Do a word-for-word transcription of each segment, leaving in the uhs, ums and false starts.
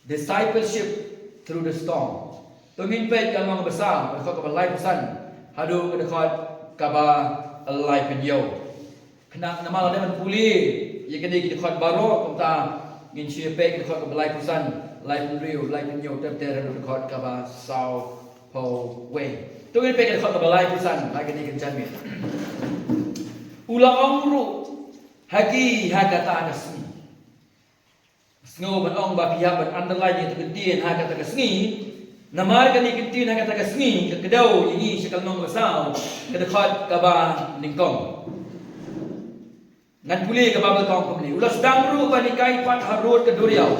Discipleship through the storm. To ngin peit ka lynnong ba saw, ka dkhot kaba laiphew san haduh ka dkhot kaba laiphew hynñiew. Khnang namar lada ban pule ïa kine ki dkhot baroh, kumta ngin shu peit ka dkhot kaba laiphew san, laiphew hynriew, laiphew hynñiew, ter ter haduh ka dkhot kaba sawphew wei. To ngin peit ka dkhot kaba laiphew san ha kane ka janmiet. U la ong ruh ha ki ha kata ka sngi. Sngew ban ong ba phi hap ban underline ïa kata ka ktien ha kata ka sngi. Namar kane ka ktien ha kata ka sngi ka kdew ïa ngi sha ka lynnong ba saw, ka dkhot kaba nyngkong. Ngan pule ka Baibl ka ong kumne: U la sdang ruh ban hikai pat harud ka duriaw.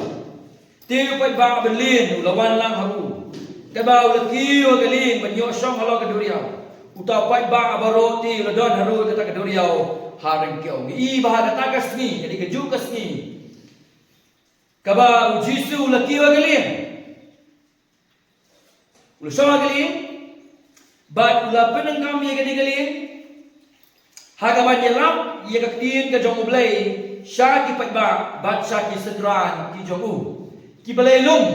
Te u paidbah ba lin u la wan lang ha u. Katba u la kiew ha ka lieng ban ïoh shong halor ka duriaw, uta u paidbah baroh te u la don harud kata ka duriaw ha ryngkew. Ngi i ba ha kata ka sngi, kane kajuh ka sngi kaba u Jisu u la kiew ha ka lieng, u la shong ha ka lieng bad u la pyndonkam ïa kane ka lieng ha kaba ïalap ïa ka ktien ka jong U Blei sha ki paidbah bad sha ki synran ki jong u, kiba la ïalum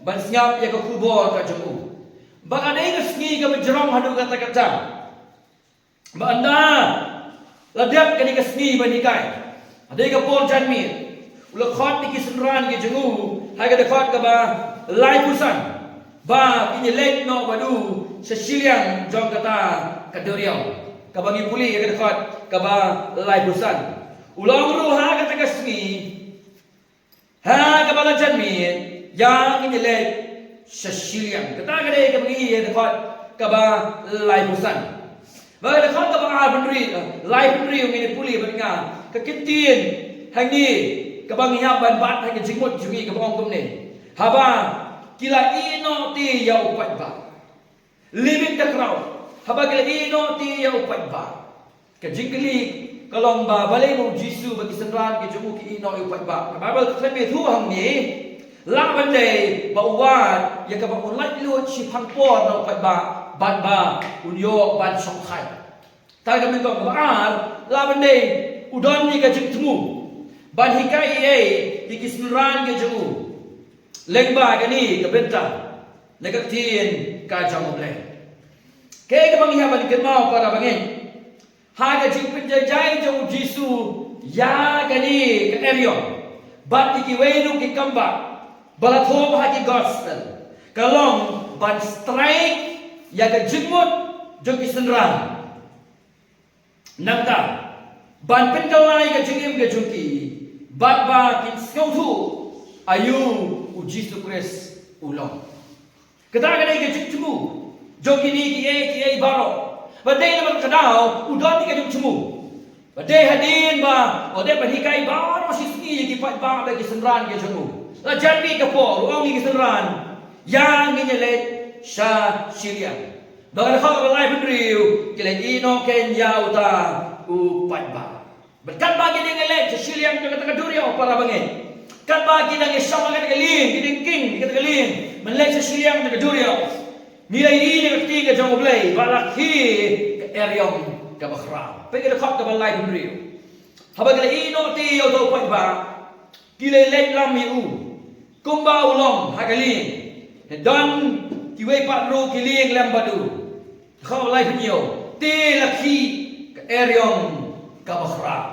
ban sngap ïa ka khubor ka jong u. Ba ka dei ka sngi kaba jrong haduh katta katta. Ba ynda la dep kane ka sngi ban hikai, ha kane ka por janmiet, u la khot ïa ki synran ki jong u ha ka dkhot kaba laiphew san ba kin ïaleit noh bad u sha shiliang jong kata ka duriaw. Kaba ngi pule ha ka dkhot kaba laiphew san. U la ong ruh ha kata ka sngi, ha kaba la janmiet, ïa ngin ïaleit sha shiliang. Kata ka dei kaba ngi ïa dkhot kaba laiphew san. Ba ka dkhot kaba arphew hynriew, eh, laiphew hynriew ngin ïa pule bad nga ka ktien hangne kaba ngi hap ban bat ha ka jingmut jong ngi kaba ong kumne: Haba ki la ïeh noh te ïa u paidbah. Leaving the crowd. Haba ki la ïeh noh te ïa u paidbah. Ka jingkylli ka long ba balei ba u Jisu bad ki synran ki jong u ki ïeh noh ïa u paidbah. Ka Baibl ka kren ïathuh hangne, lah ban dei ba u wad ïa kaba un laitluid shiphang por na u paidbah bad ba un ïoh ban shongkhia. Te ka mynsiem kaba ar, lah ban dei u don ïa ka jingthmu ban hikai ei ei ïa ki synran ki jong u lyngba kane ka bynta na ka ktien ka jong U Blei. Kaei kaba ngi hap ban kynmaw, para bangeit? Ha ka jingpynjai jai jong u Jisu ïa kane ka eriong bad ïa kiwei ruh ki kambah ba la thoh ha ki gospel, ka long ban strike ïa ka jingmut jong ki synran. Nangta ban pynkylla ïa ka jingim ka jong ki bad ba kin sngewthuh aïu u Jisu Khrist u long. Kata ka dei ka jingthmu jong kine kiei kiei baroh. Ba dei namar ka daw u don ïa ka jingthmu. Ba dei hadien ba u dep ban hikai baroh shi sngi ïa ki paidbah bad ki synran ki jong u, la jan miet ka por u ong ïa ki synran, ïa ngin ïaleit sha shiliang. Ba ka dkhot kaba laiphew hynriew, ki la ïeh noh kein ïa uta u paidbah. Bad katba ki dang ïaleit sha shiliang jong kata ka duriaw, para bangeit, katba ki dang ïashong ha kata ka lieng, ki dang king ha kata ka lieng ban leit sha shiliang jong ka duriaw, ngi la ïohi na ka ktien ka jong U Blei ba la khie ka eriong kaba khraw. Peit ka dkhot kaba laiphew hynriew. Haba ki la ïeh noh te ïa uta u paidbah, ki la leit lam ïa u kumba u long ha ka lieng. Don kiwei pat ruh ki lieng lem bad u. Kaba laiphew hynñiew, te la khie ka eriong kaba khraw.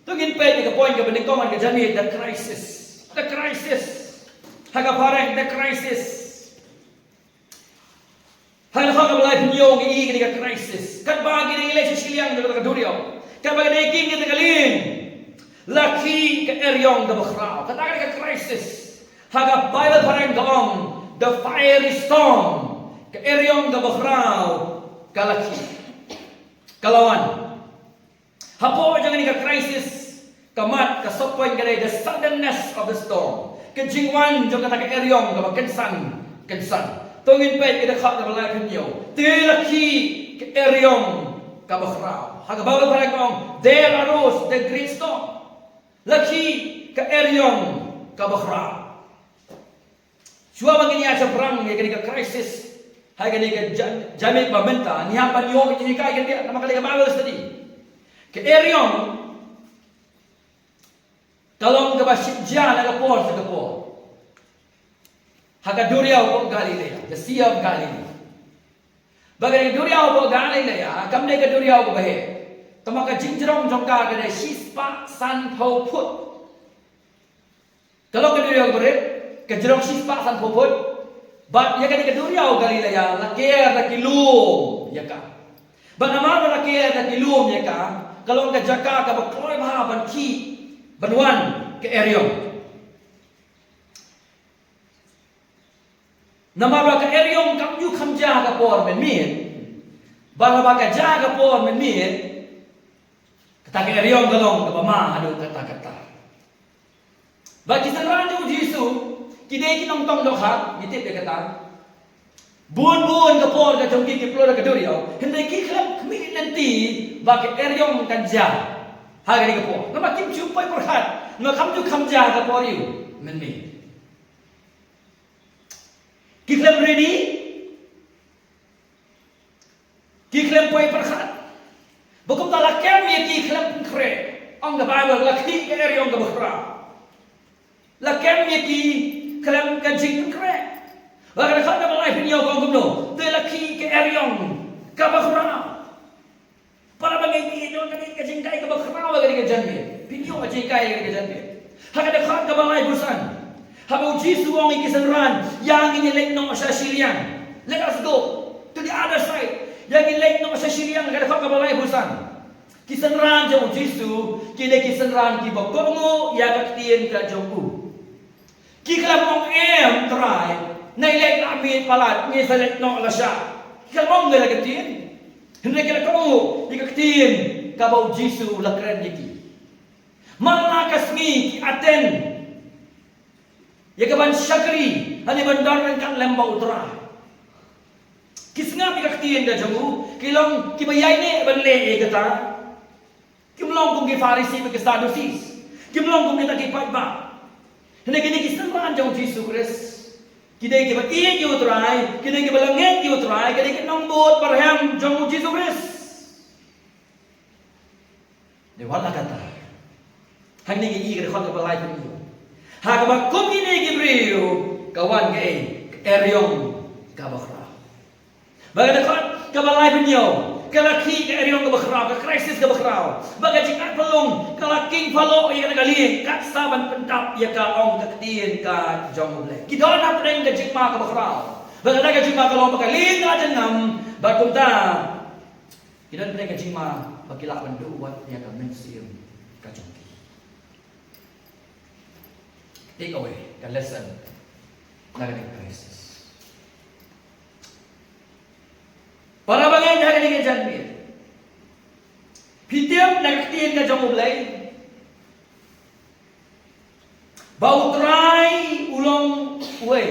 To ngin peit ïa ka point kaba nyngkong ha ka jingmut, the crisis. The crisis. Ha ka phareng, the crisis. Ha ka dkhot kaba laiphew hynñiew ngi ïohi ïa ka crisis. Katba ki dang ïaleit sha shiliang jong kata ka duriaw, katba ki dang king ha kata ka lieng, la khie ka eriong kaba khraw. Kata ka dei ka crisis. Ha ka Baibl phareng ka ong the fiery storm. Ka eriong kaba khraw ka la khie, ka la wan. Hapoh jong kane ka crisis, ka mat, ka sub point ka dei the suddenness of the storm. Ka jingwan jong kata ka eriong kaba kynsan kynsan. To ngin peit ka dkhot kaba laiphew hynñiew. Te la khie ka eriong kaba khraw. Ha ka Baibl phareng ka ong, there arose the great storm. La khie ka eriong kaba khraw. Shuwa ba ngin ïa shaphrang ïa kane ka crisis ha kane ka ja-, janmiet ba mynta, ngi hap ban ïoh ïa kane ka, namar ka dei ka Bible study. Ka eriong ka long kaba shit jia na ka por sha ka por. Ha ka duriaw ko Galilea, the Sea of Galilee. Ba ka duriaw ko Galilea kam dei ka duriaw kaba heh. Tangba ka jingjrong jong ka ka dei shispah sanphew phut. Ka long ka duriaw kaba rit, ka jrong shispah sanphew phut. Bad ïa kane ka duriaw Galilea la ker da ki lum ïa ka. Bad namar ba la ker da ki lum ïa ka, ka long ka jaka kaba kloi bha ban khih, ban wan ka eriong. Namar ba ka eriong kam ju kham jia ha ka por mynmiet. Bad haba ka jia ha ka por mynmiet, kata ka eriong ka long kaba ma haduh katta katta. Bad ki synran jong u Jisu ki dei ki nongtong dohkha, ngi tip ïa kata. Bun bun ka por ka jong ki ki plor ha ka duriaw, hynrei ki khlem khmih lynti ba ka eriong kan jia ha kane ka por. Namar kim ju poi pyrkhat, namar kam ju kham jia ha ka por ïa u mynmiet. Ki khlem ready, ki khlem poi pyrkhat. Ba kumta la kem ïa ki khlem pynkhreh. Ong ka Bible la khih ka eriong kaba khraw. La kem ïa ki khlem ka jingpynkhreh. Ba ka dkhot kaba lai phin ïoh ka ong kumno, te la khih ka eriong kaba khraw. Para bangeit, ïa don kane ka jinghikai kaba khraw ha kane ka janmiet. Phin ïoh ka jinghikai ha kane ka janmiet. Ha ka dkhot kaba laiphew san, haba u Jisu u ong ïa ki synran, ïa ngin ïa leit noh sha shiliang. Let us go to the other side. Ïa ngin leit noh sha shiliang, ha ka dkhot kaba laiphew san. Ki synran jong u Jisu ki dei ki synran kiba kohnguh ïa ka ktien ka jong u. Ki khlem ong, em Trai, nai leit la miet palat, ngi sa leit noh lashai. Ki khlem ong ïa la ka ktien. Hynrei ki la kohnguh ïa ka ktien kaba u Jisu u la kren ïa ki. Man la ka sngi ki attend ïa ka ban shakri, lane ban don ryngkat lem bad u Trai. Ki sngap ïa ka ktien ka jong u, ki long kiba ïaineh ban leh ïa kata. Kim long kum ki Pharisi bad ki Sadducees. Kim long kum kita ki paidbah. Hynrei kine ki synran jong u Jisu Khrist, ki dei kiba ïeit ïa u Trai, ki dei kiba lyngngoh ïa u Trai, ki dei ki nongbud barhem jong u Jisu Khrist. Dei wat la kata, hangne ngi ïohi ka dkhot kaba laiphew hynñiew. Ha kaba kum kine ki briew ka wan kaei? Ka eriong kaba khraw. Ba ka dkhot kaba laiphew hynñiew, ka la khih ka eriong kaba khraw, ka crisis kaba khraw. Ba ka jingat pynlong ka la king paloh ïa kane ka lieng, kat sa ban pyndap ïa ka, ong ka ktien ka jong U Blei. Ki don hapdeng ka jingma kaba khraw. Ba kata ka jingma ka long ba ka lieng ka la jngai, bad kumta ki don hapdeng ka jingma ba ki lah ban duh wat ïa ka mynsiem ka jong ki. Take away ka lesson na kane ka crisis. Para bangeit ha kane ka janmiet, phi tip na ka ktien ka jong U Blei ba U Trai u long uei?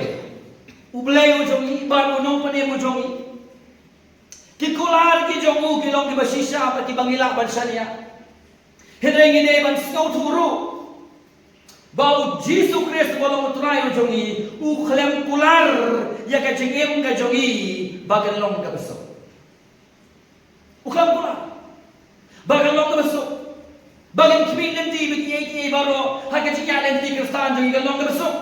U Blei u jong ngi bad u Nongpynim u jong ngi. Ki kular ki jong u ki long kiba shisha bad kiba ngi lah ban shaniah. Hynrei ngi dei ban sngewthuh ruh ba U Jisu Khrist uba long U Trai u jong ngi u khlem kular ïa ka jingim ka jong ngi ba kan long kaba suk. U khlem kular ba kan long kaba suk, ba kan khmih lynti bad kiei kiei baroh ha ka jingïaid lynti Khristan jong ngi kan long kaba suk.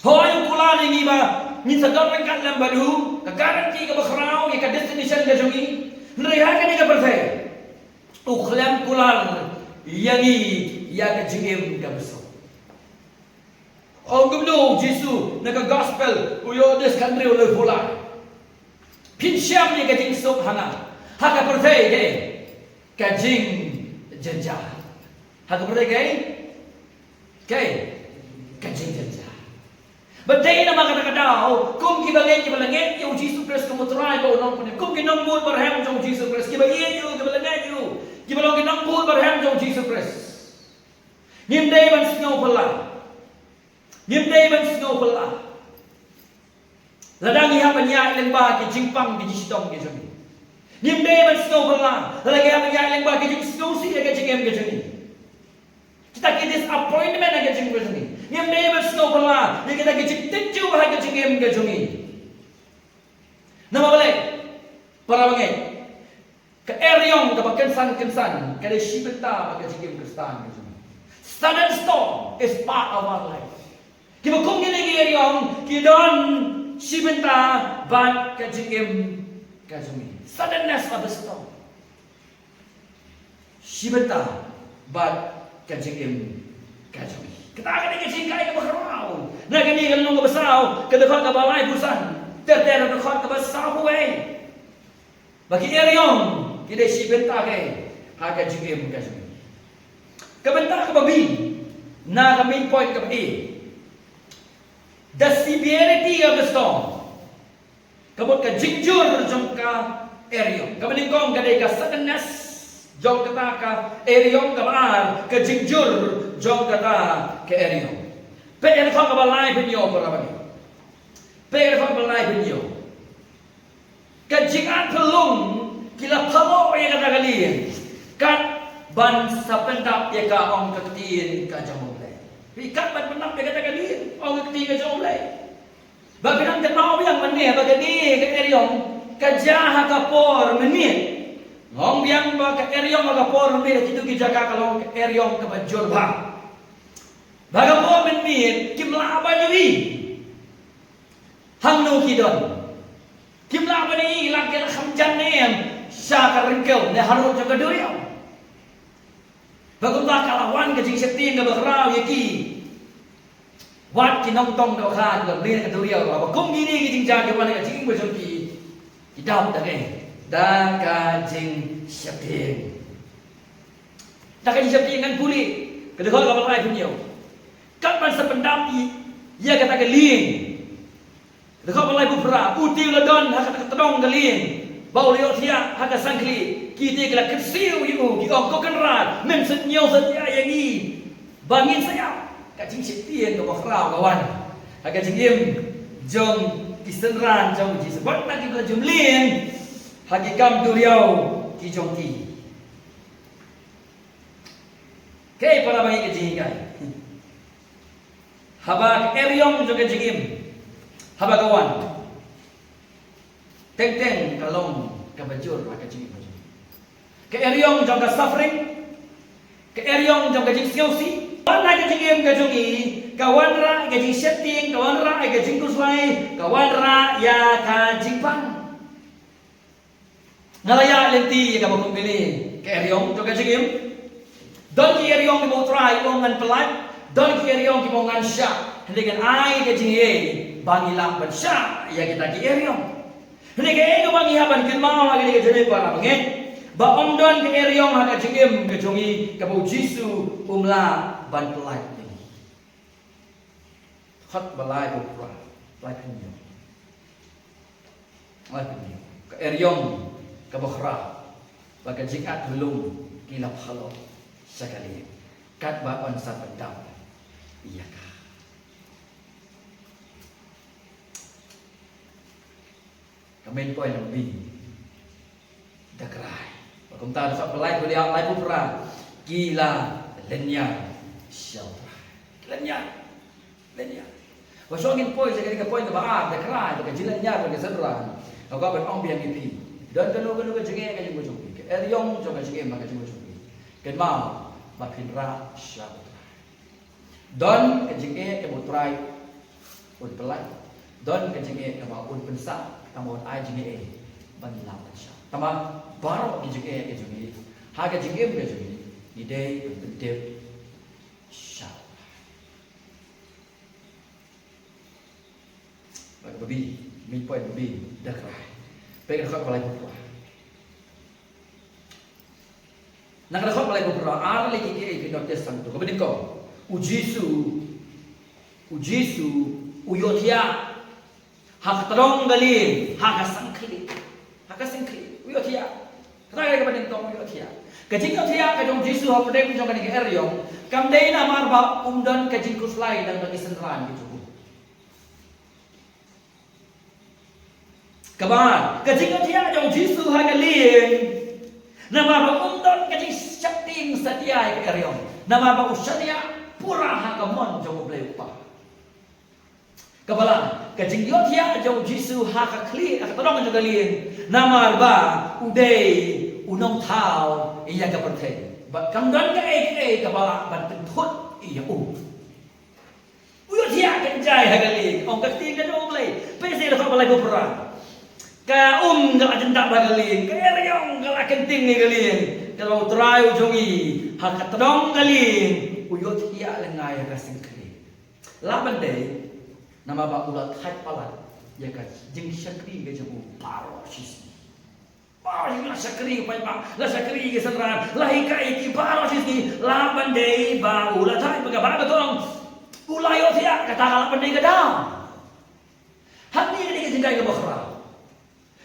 Hooid, u kular ïa ngi ba ngin sa don ryngkat lem bad u, ka guarantee kaba khraw ïa ka destination ka jong ngi. Hynrei ha kane ka pyrthei u khlem kular ïa ngi ïa ka jingim kaba suk. Ong kumno U Jisu na ka gospel u Ïoannis khathynriew, laiphew lai? Phin shem ïa ka jingsuk hana? Ha ka pyrthei kaei? Ka jingjynjar. Ha ka pyrthei kaei? Kaei? Ka jingjynjar. Bad dei namar kata ka daw, kum kiba ngeit, kiba la ngeit ïa U Jisu Khrist kum U Trai bad U Nongpynim, kum ki nongbud barhem jong U Jisu Khrist, kiba ïeit ïa u, kiba la ngeit ïa u, kiba long ki nongbud barhem jong U Jisu Khrist, ngim dei ban sngew phylla. Ngim dei ban sngew phylla lada ngi hap ban ïaid lyngba ki jingpang, ki jingshitom ki jong ngi. Ngim dei ban sngew phylla lada ngi hap ban ïaid lyngba ki jingsngewsih ïa ka jingim ka jong ngi. Kita ki disappointment ha ka jingim ka jong ngi. Ngim dei ban sngew phylla ïa kita ki jingtynjuh ha ka jingim ka jong ngi. Namar balei? Para bangeit, ka eriong kaba kynsan kynsan ka dei shi bynta bad ka jingim Khristan ka jong ngi. Sudden storm is part of our life. Kiba kum kine ki eriong Ki don shi bynta bad ka jingim ka jong ngi. Suddenness of the storm. Shi bynta bad ka jingim ka jong ngi. Kata ka dei ka jinghikai kaba khraw. Na kane ka lynnong kaba saw, ka dkhot kaba laiphew san, ter ter ka dkhot kaba sawphew wei. Ba ki eriong ki dei shi bynta kei ha ka jingim ka jong ngi. Ka bynta kaba B, na ka main point kaba A, the severity of the storm. Ka mut ka jingjur jong ka eriong. Kaba nyngkong ka dei ka suddenness jong kata ka eriong, kaba ar ka jingjur jong kata ka eriong. Peit ïa ka dkhot kaba laiphew hynñiew, para bangeit. Peit ïa ka dkhot kaba laiphew hynñiew. Ka jingat phyllung ki la pynlong ïa kata ka lieng, kat ban sa pyndap ïa ka, ong ka ktien ka jong U Blei. Phi, kat ban pyndap ïa kata ka lieng, ong ka ktien ka jong U Blei. Ba phi nang kynmaw biang mynne ba kane ka eriong ka jia ha ka por mynmiet. Nga ong biang ba ka eriong ha ka por mynmiet, kito ki jaka ka long ka eriong kaba jur bha. Ba ka por mynmiet kim lah ban ïohi hangno ki don. Kim lah ban ïohi, la ki la kham jan ne em sha ka ryngkew ne harud jong ka duriaw. Ba kumta ka la wan ka jingsheptieng kaba khraw ïa ki. Wat ki nongtong dohkha ki la mih na ka duriaw, ba kum kine ki jingjia ki wan ha ka jingim ka jong ki, ki dap da ka, da ka jingsheptieng. Da ka jingsheptieng ngan pule ka dkhot kaba laiphew hynñiew. Kat ban sa pyndap ïa kata ka lieng. Dkhot ba laiphew phra, u te u la don ha kata ka tdong ka lieng ba u la ïohthiah ha ka sang khlieh. Kito ki la kyrsiew ïa u, ki ong, Ko Kynrad, mem sa ñiew satia ïa ngi ba ngin sa ïap. Ka jingsheptieng kaba khraw ka wan ha ka jingim jong ki synran jong U Jisu. Bad na ki ba la jumling ha ki kam duriaw ki jong ki. Kaei, para bangeit, ka jinghikai? Haba ka eriong jong ka jingim, haba ka wan, teng teng ka long kaba jur ha ka jingim ka jong ngi. Ka eriong jong ka suffering, ka eriong jong ka jingsngewsih, wan ha ka jingim ka jong ngi, ka wanrah ka jingsheptieng, ka wanrah ka jingkhuslai, ka wanrah ïa ka jingpang. Nga la ïaid lynti ïa kaba kum kine, ka eriong jong ka jingim. Don ki eriong kiba U Trai u ong ngan pyllait, don ki eriong kiba u ong ngan shah. Hynrei ngan ai ka jingaiei ba ngi lah ban shah ïa kita ki eriong. Hynrei kaei kaba ngi hap ban kynmaw ha kane ka jingim, para bangeit, ba ym don ka eriong ha ka jingim ka jong ngi kaba U Jisu um lah ban pyllait ïa ngi. Dkhot ba laiphew phra, laiphew hynñiew. Laiphew hynñiew. Ka eriong kaba khraw bad ka jingat phyllung ki la pynlong sha ka lieng, katba yn sa pyndap ïa ka. Ka main point number B, da krai. Ba kumta dkhot ba laiphew hynñiew, laiphew phra, ki la lynñiar sha U Trai. Ki lynñiar, lynñiar. Ba shu ngin poi sha kane ka point kaba ar, da krai, ba ka jinglynñiar jong ki synran. Nga kwah ban ong biang ïa phi, don kano kano ka jingeh ha ka jingim ka jong phi, ka eriong jong ka jingim ha ka jingim ka jong phi, kynmaw ba phin rah sha U Trai. Don ka jingeh kaba U Trai un pyllait. Don ka jingeh kaba un pynsah, kaba un ai jingeh ba ngi lah ban shah. Tangba baroh ki jingeh ka jong ngi ha ka jingim ka jong ngi, ngi dei ban pyntip sha U Trai. Bad kaba B, main point kaba B, da krai. Peit ka dkhot kaba laiphew phra. Na ka dkhot ba laiphew phra, ar lei kiei kiei phin notice hangto. Kaba nyngkong, U Jisu, U Jisu u ïohthiah ha ka tdong ka lieng, ha ka sang khlieh. Ha ka sang khlieh u ïohthiah. Kata ka dei kaba nyngkong, u ïohthiah. Ka jingïohthiah ka jong U Jisu hapdeng jong kane ka eriong kam dei namar ba um don ka jingkhuslai na ka bynta ki synran ki jong u. Kaba ar, ka jingïohthiah jong U Jisu ha ka lieng namar ba um don ka jingsheptieng satia ïa ka eriong, namar ba u shaniah pura ha ka mon jong U Blei U Kpa. Kaba lai, ka jingïohthiah jong U Jisu ha ka khlieh, ha ka tdong jong ka lieng, namar ba u dei u nongthaw ïa ka pyrthei. Bad kam don kaei kaei kaba lah ban pynthut ïa u. U ïohthiah kynjai ha ka lieng. Ka ktien ka jong U Blei. Peit sha ka dkhot ba laiphew phra. Ka um ka la jyndah bha ha ka lieng, ka eriong ka la kynting ha ka lieng. Ka long U Trai u jong ngi, ha ka tdong ka lieng, u ïohthiah lyngngai ha ka syngkien. Lah ban dei, namar ba u la thait palat ïa ka jingshakri ka jong u baroh shisngi. Baroh shisngi la shakri paidbah, la shakri ki synran, la hikai ïa ki baroh shisngi, lah ban dei ba u la thait, ba ka Baibl ka ong, u la ïohthiah, kata ka lah ban dei ka daw. Hangne ka dei ka jinghikai kaba khraw.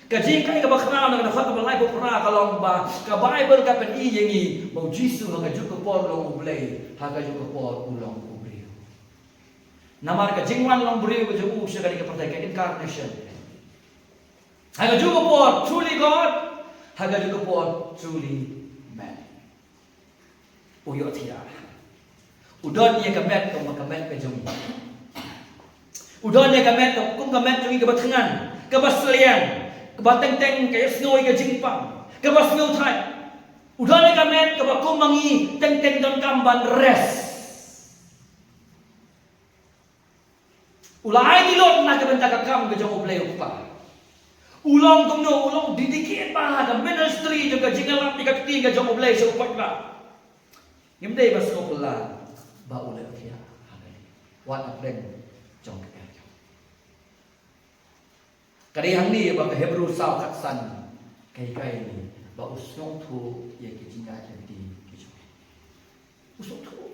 Ka jinghikai kaba khraw na ka dkhot kaba laiphew phra ka long ba ka Baibl ka pyni ïa ngi ba U Jisu ha kajuh ka por u long U Blei, ha kajuh ka por u long u briew. Namar ka jingwan long briew ka jong u sha kane ka pyrthei, ka incarnation. Ha kajuh ka por truly God, ha kajuh ka por truly man. U ïohthiah. U don ïa ka met kum ka met ka jong ngi. U don ïa ka met kum ka met jong ngi, kaba thngan, kaba sliang, kaba teng teng ka ïohsngew ïa ka jingpang, kaba sngewthait. U don ïa ka met kaba kum ma ngi, teng teng donkam ban rest. U la ai ki lut na ka bynta ka kam ka jong U Blei U Kpa. U long kumno, u long dedicate bha ha ka ministry jong ka jingïalap ïa ka ktien ka jong U Blei sha u paidbah. Ngim dei ban sngewphylla ba u la ïohthiah. Wat hapdeng jong ka ker jong. Ka dei hangne ba ka Hebru saw khatsan ka hikai ngi ba u sngewthuh ïa ki jingïaid lynti ki jong u. U sngewthuh.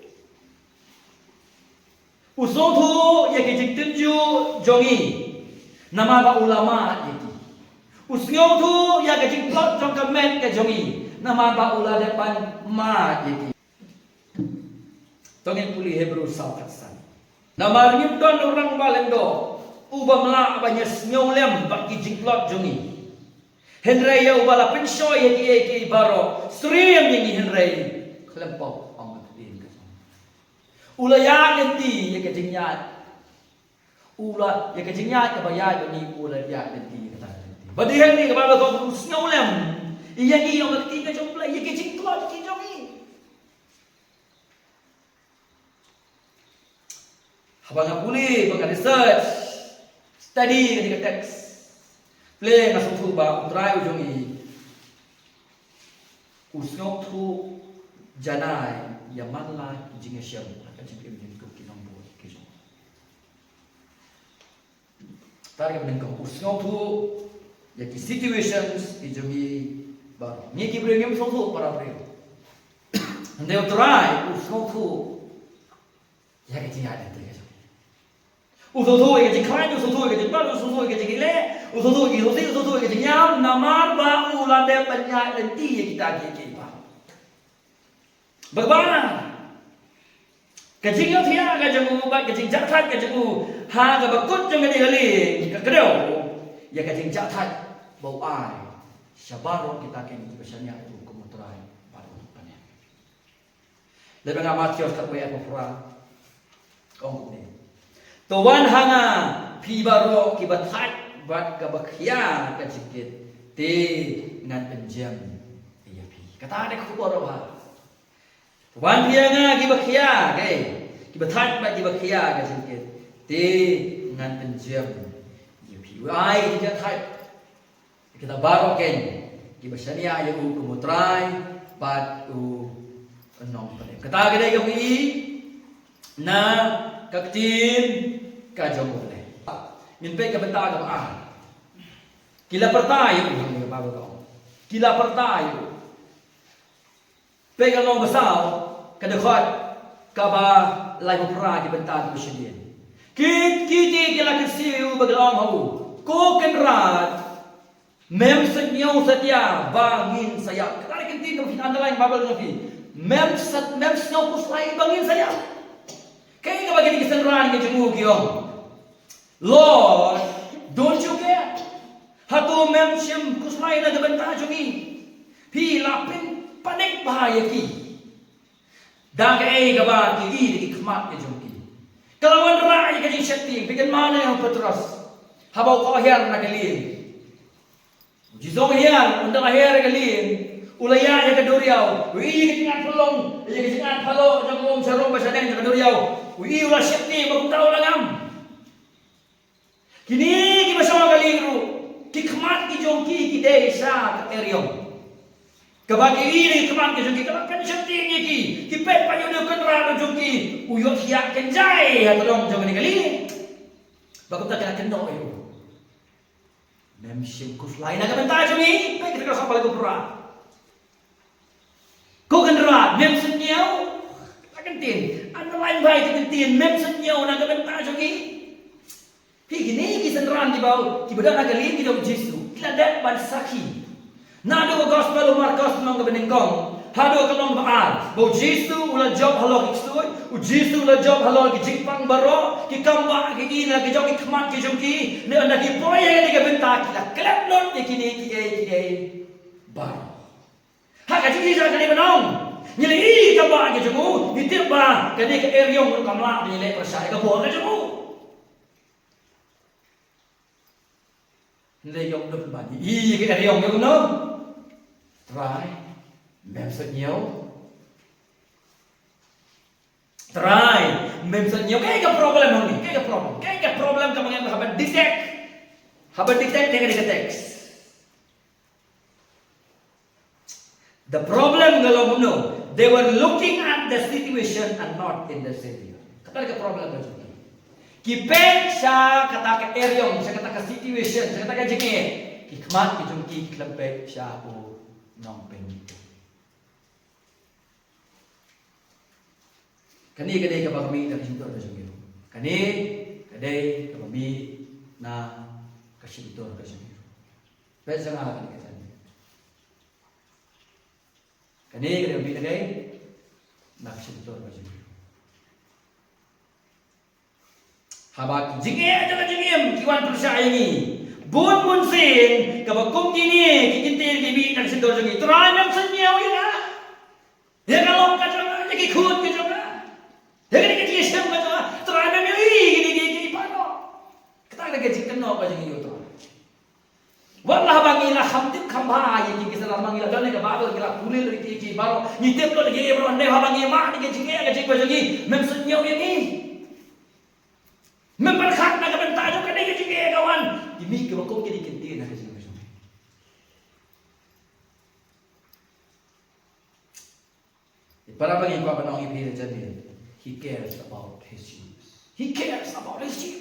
U sngewthuh ïa ki jingtynjuh jong ngi namar ba u la mad ïa ki. U sngewthuh ïa ka jingtlot jong ka met ka jong ngi namar ba u la dep ban mad ïa ki. To ngin pule Hebru saw khatsan. Namar ngim don u rangbah lyngdoh uba mlah ban ïasngewlem bad ki jingtlot jong ngi. Hynrei ïa uba la pynshoi ïa kiei kiei baroh, syriem ïa ngi hynrei khlem pop, ong ka ktien ka jong. U la ïaid lynti ïa ka jingïaid. U la ïa ka jingïaid kaba ïaid bad ngi, u la ïaid lynti ïa kata ka lynti. Bad dei hangne kaba la ong u sngewlem ïa ngi, ong ka ktien ka jong U Blei, ïa ki jingtlot ki jong ngi. Haba nga pule, ba nga research, study kane ka text, plie nga sngewthuh ba U Trai u jong ngi u sngewthuh janai ïa man la ki jingïashem ha ka jingim jong ki nongbud ki jong. Tang ka bynta u sngewthuh ïa ki situations ki jong ngi baroh. Ngi ki briew ngim sngewthuh para briew. Hynrei U Trai u sngewthuh ïa ka jingïaid lynti ka jong ngi. U sngewthuh ïa ka jingkhlaiñ, u sngewthuh ïa ka jingpang, u sngewthuh ïa ka jingkylli, u sngewthuh ïa ka jingkhuslai, u sngewthuh ïa ka jingïam, namar ba u la dep ban ïaid lynti ïa kita kiei kiei baroh. Ba kaba ka jingïohthiah ka jong u bad ka jingjahthait ka jong u ha kaba kut jong kane ka lieng ka kdew ïa ka jingjahthait ba u ai sha baroh kita kiba shaniah ïa u kum U Trai bad U Nongpynim. Lada nga Mathaios khatwei, arphew phra. Ong kumne. To wan ha nga phi baroh kiba thait bad kiba khia ka jingkit, te ngan pynjem ïa phi. Kata ka dei ka khubor kaba bha. To wan phi ha nga kiba khia, okay, kiba thait bad kiba khia ka jingkit, te ngan pynjem ïa phi. U ai ka jingthait. Kita baroh kein kiba shaniah ïa u kum U Trai bad U Nongpynim. Kata ka dei kaba ngi ïohi na ka ktien ka jong U Blei. Ngin peit ka bynta kaba ar. Ki la pyrta ïa u, hangne ka Baibl ka ong. Ki la pyrta ïa u. Peit ka lynnong ba saw, ka dkhot kaba laiphew phra, ki bynta kiba shadien. Ki, ki, ki, ki la kynsiew ïa u bad ki la ong ha u, Ko Kynrad, mem sngew satia ba ngin sa ïap? Kata ka ktien kaba phin underline Baibl jong phi. Mem sa, mem sngew khuslai ba ngin sa ïap? Kaei kaba kine ki synran ki jong u ki ong? Lord, don't you care? Hato mem shym khuslai na ka bynta jong ngi? Phi la pynpanik bha ïa ki da kaei kaba ki ïohi da ki khmat ki jong ki. Ka la wanrah ïa ka jingsheptieng. Phi kynmaw ïa u Petros haba u kwah hiar na ka lieng. U Jisu u hiar, ynda la hiar ïa ka lieng, u la ïaid ïa ka duriaw. U ïohi ïa ka jingat phalung, ïa ka jingat phalung jong ka um sharum ba shaneng jong ka duriaw. U ïohi, u la sheptieng ba kumta u la ngam. Kine kiba shong ha ka lieng ruh, ki khmat ki jong ki ki dei sha ka eriong. Kaba ki i na ki khmat ki jong ki, kaba kan sheptieng ïa ki, ki peit pat ïa u Kynrad u jong ki, u ïohthiah kynjai ha tdong jong kane ka lieng. Ba kumta ka la kynnoh ïa u. Mem shym khuslai na ka bynta jong ngi, peit kita ka sap ba la kumta. Ko Kynrad, mem sngewthuh. Ka kyntien, underline bha ka kyntien, mem sngewthuh na ka bynta jong ngi. Phi kine ki synran kiba, kiba don ha ka lieng ki jong u Jisu, ki la dep ban sakhi. Naduh ka gospel u Markos lynnong kaba nyngkong haduh ka lynnong ba ar, ba u Jisu u la jop halor ki ksuid, u Jisu u la jop halor ki jingpang baroh, ki kam ba ki i na ki jong ki khmat ki jong ki, ne ynda ki poi ha kane ka bynta ki la klet lut ïa kine kiei kiei baroh. Ha ka jingïaishah kane ba nong, ngi la i ka ba ka jong u, ngi tip ba kane ka eriong ruh kam lah ban ïaleh pyrshah ïa ka bor ka jong u. Hynrei ïoh duk ba ngi i ka eriong ïa u nong. Trai, mem sngewthuh. Trai, mem sngewthuh. Kaei ka problem hangne? Kaei ka problem? Kaei ka problem kaba ngi hap ban detect? Hap ban detect ïa kane ka text. The problem ka long kumno, they were looking at the situation and not in the Savior. Kata ka problem ka jong ki. Ki peit sha kata ka eriong, sha kata ka situation, sha kata ka jingeh. Ki khmat ki jong ki ki khlem peit sha u nongpynim. Kane ka dei kaba mih na ka shyntur ka jong ngi. Kane ka dei kaba mih na ka shyntur ka jong ngi. Peit sha nga kane ka jingeh. Kane ka dei kaba mih na ka, na ka shyntur ka jong ngi. Haba ki jingeh jong ka jingim ki wan pyrshah ïa ngi, bun bun sien kaba kum kine ki kyntien ki mih na ka shyntur jong ngi. Trai, mem sngewthuh ïa nga, ïa ka long ka jong nga, ïa ki khun ka jong nga, ïa kane ka jingïashem ka jong nga. Trai, mem ïohi ïa kine ki, ki, ki baroh. Kata ka dei ka jingkynnoh ka jong ngi ïa u Trai. Wat la haba ngi la kham tip kham bha ïa ki, ki synran ma ngi la don ïa ka Baibl, ngi la pule lut ïa ki, ki baroh, ngi tip lut ïa ki baroh, hynrei haba ngi mad ïa ka jingeh ka jingpang jong ngi, mem sngewthuh ïa ngi. Mem pyrkhat na ka bynta jong kane ka jingeh ka wan. Ki mih kiba kum kine ki kyntien na ka jingeh ka jong ngi. Para bangeit, kwah ban ong ïa phi ha ka jingeh, he cares about his sheep. He cares about his sheep.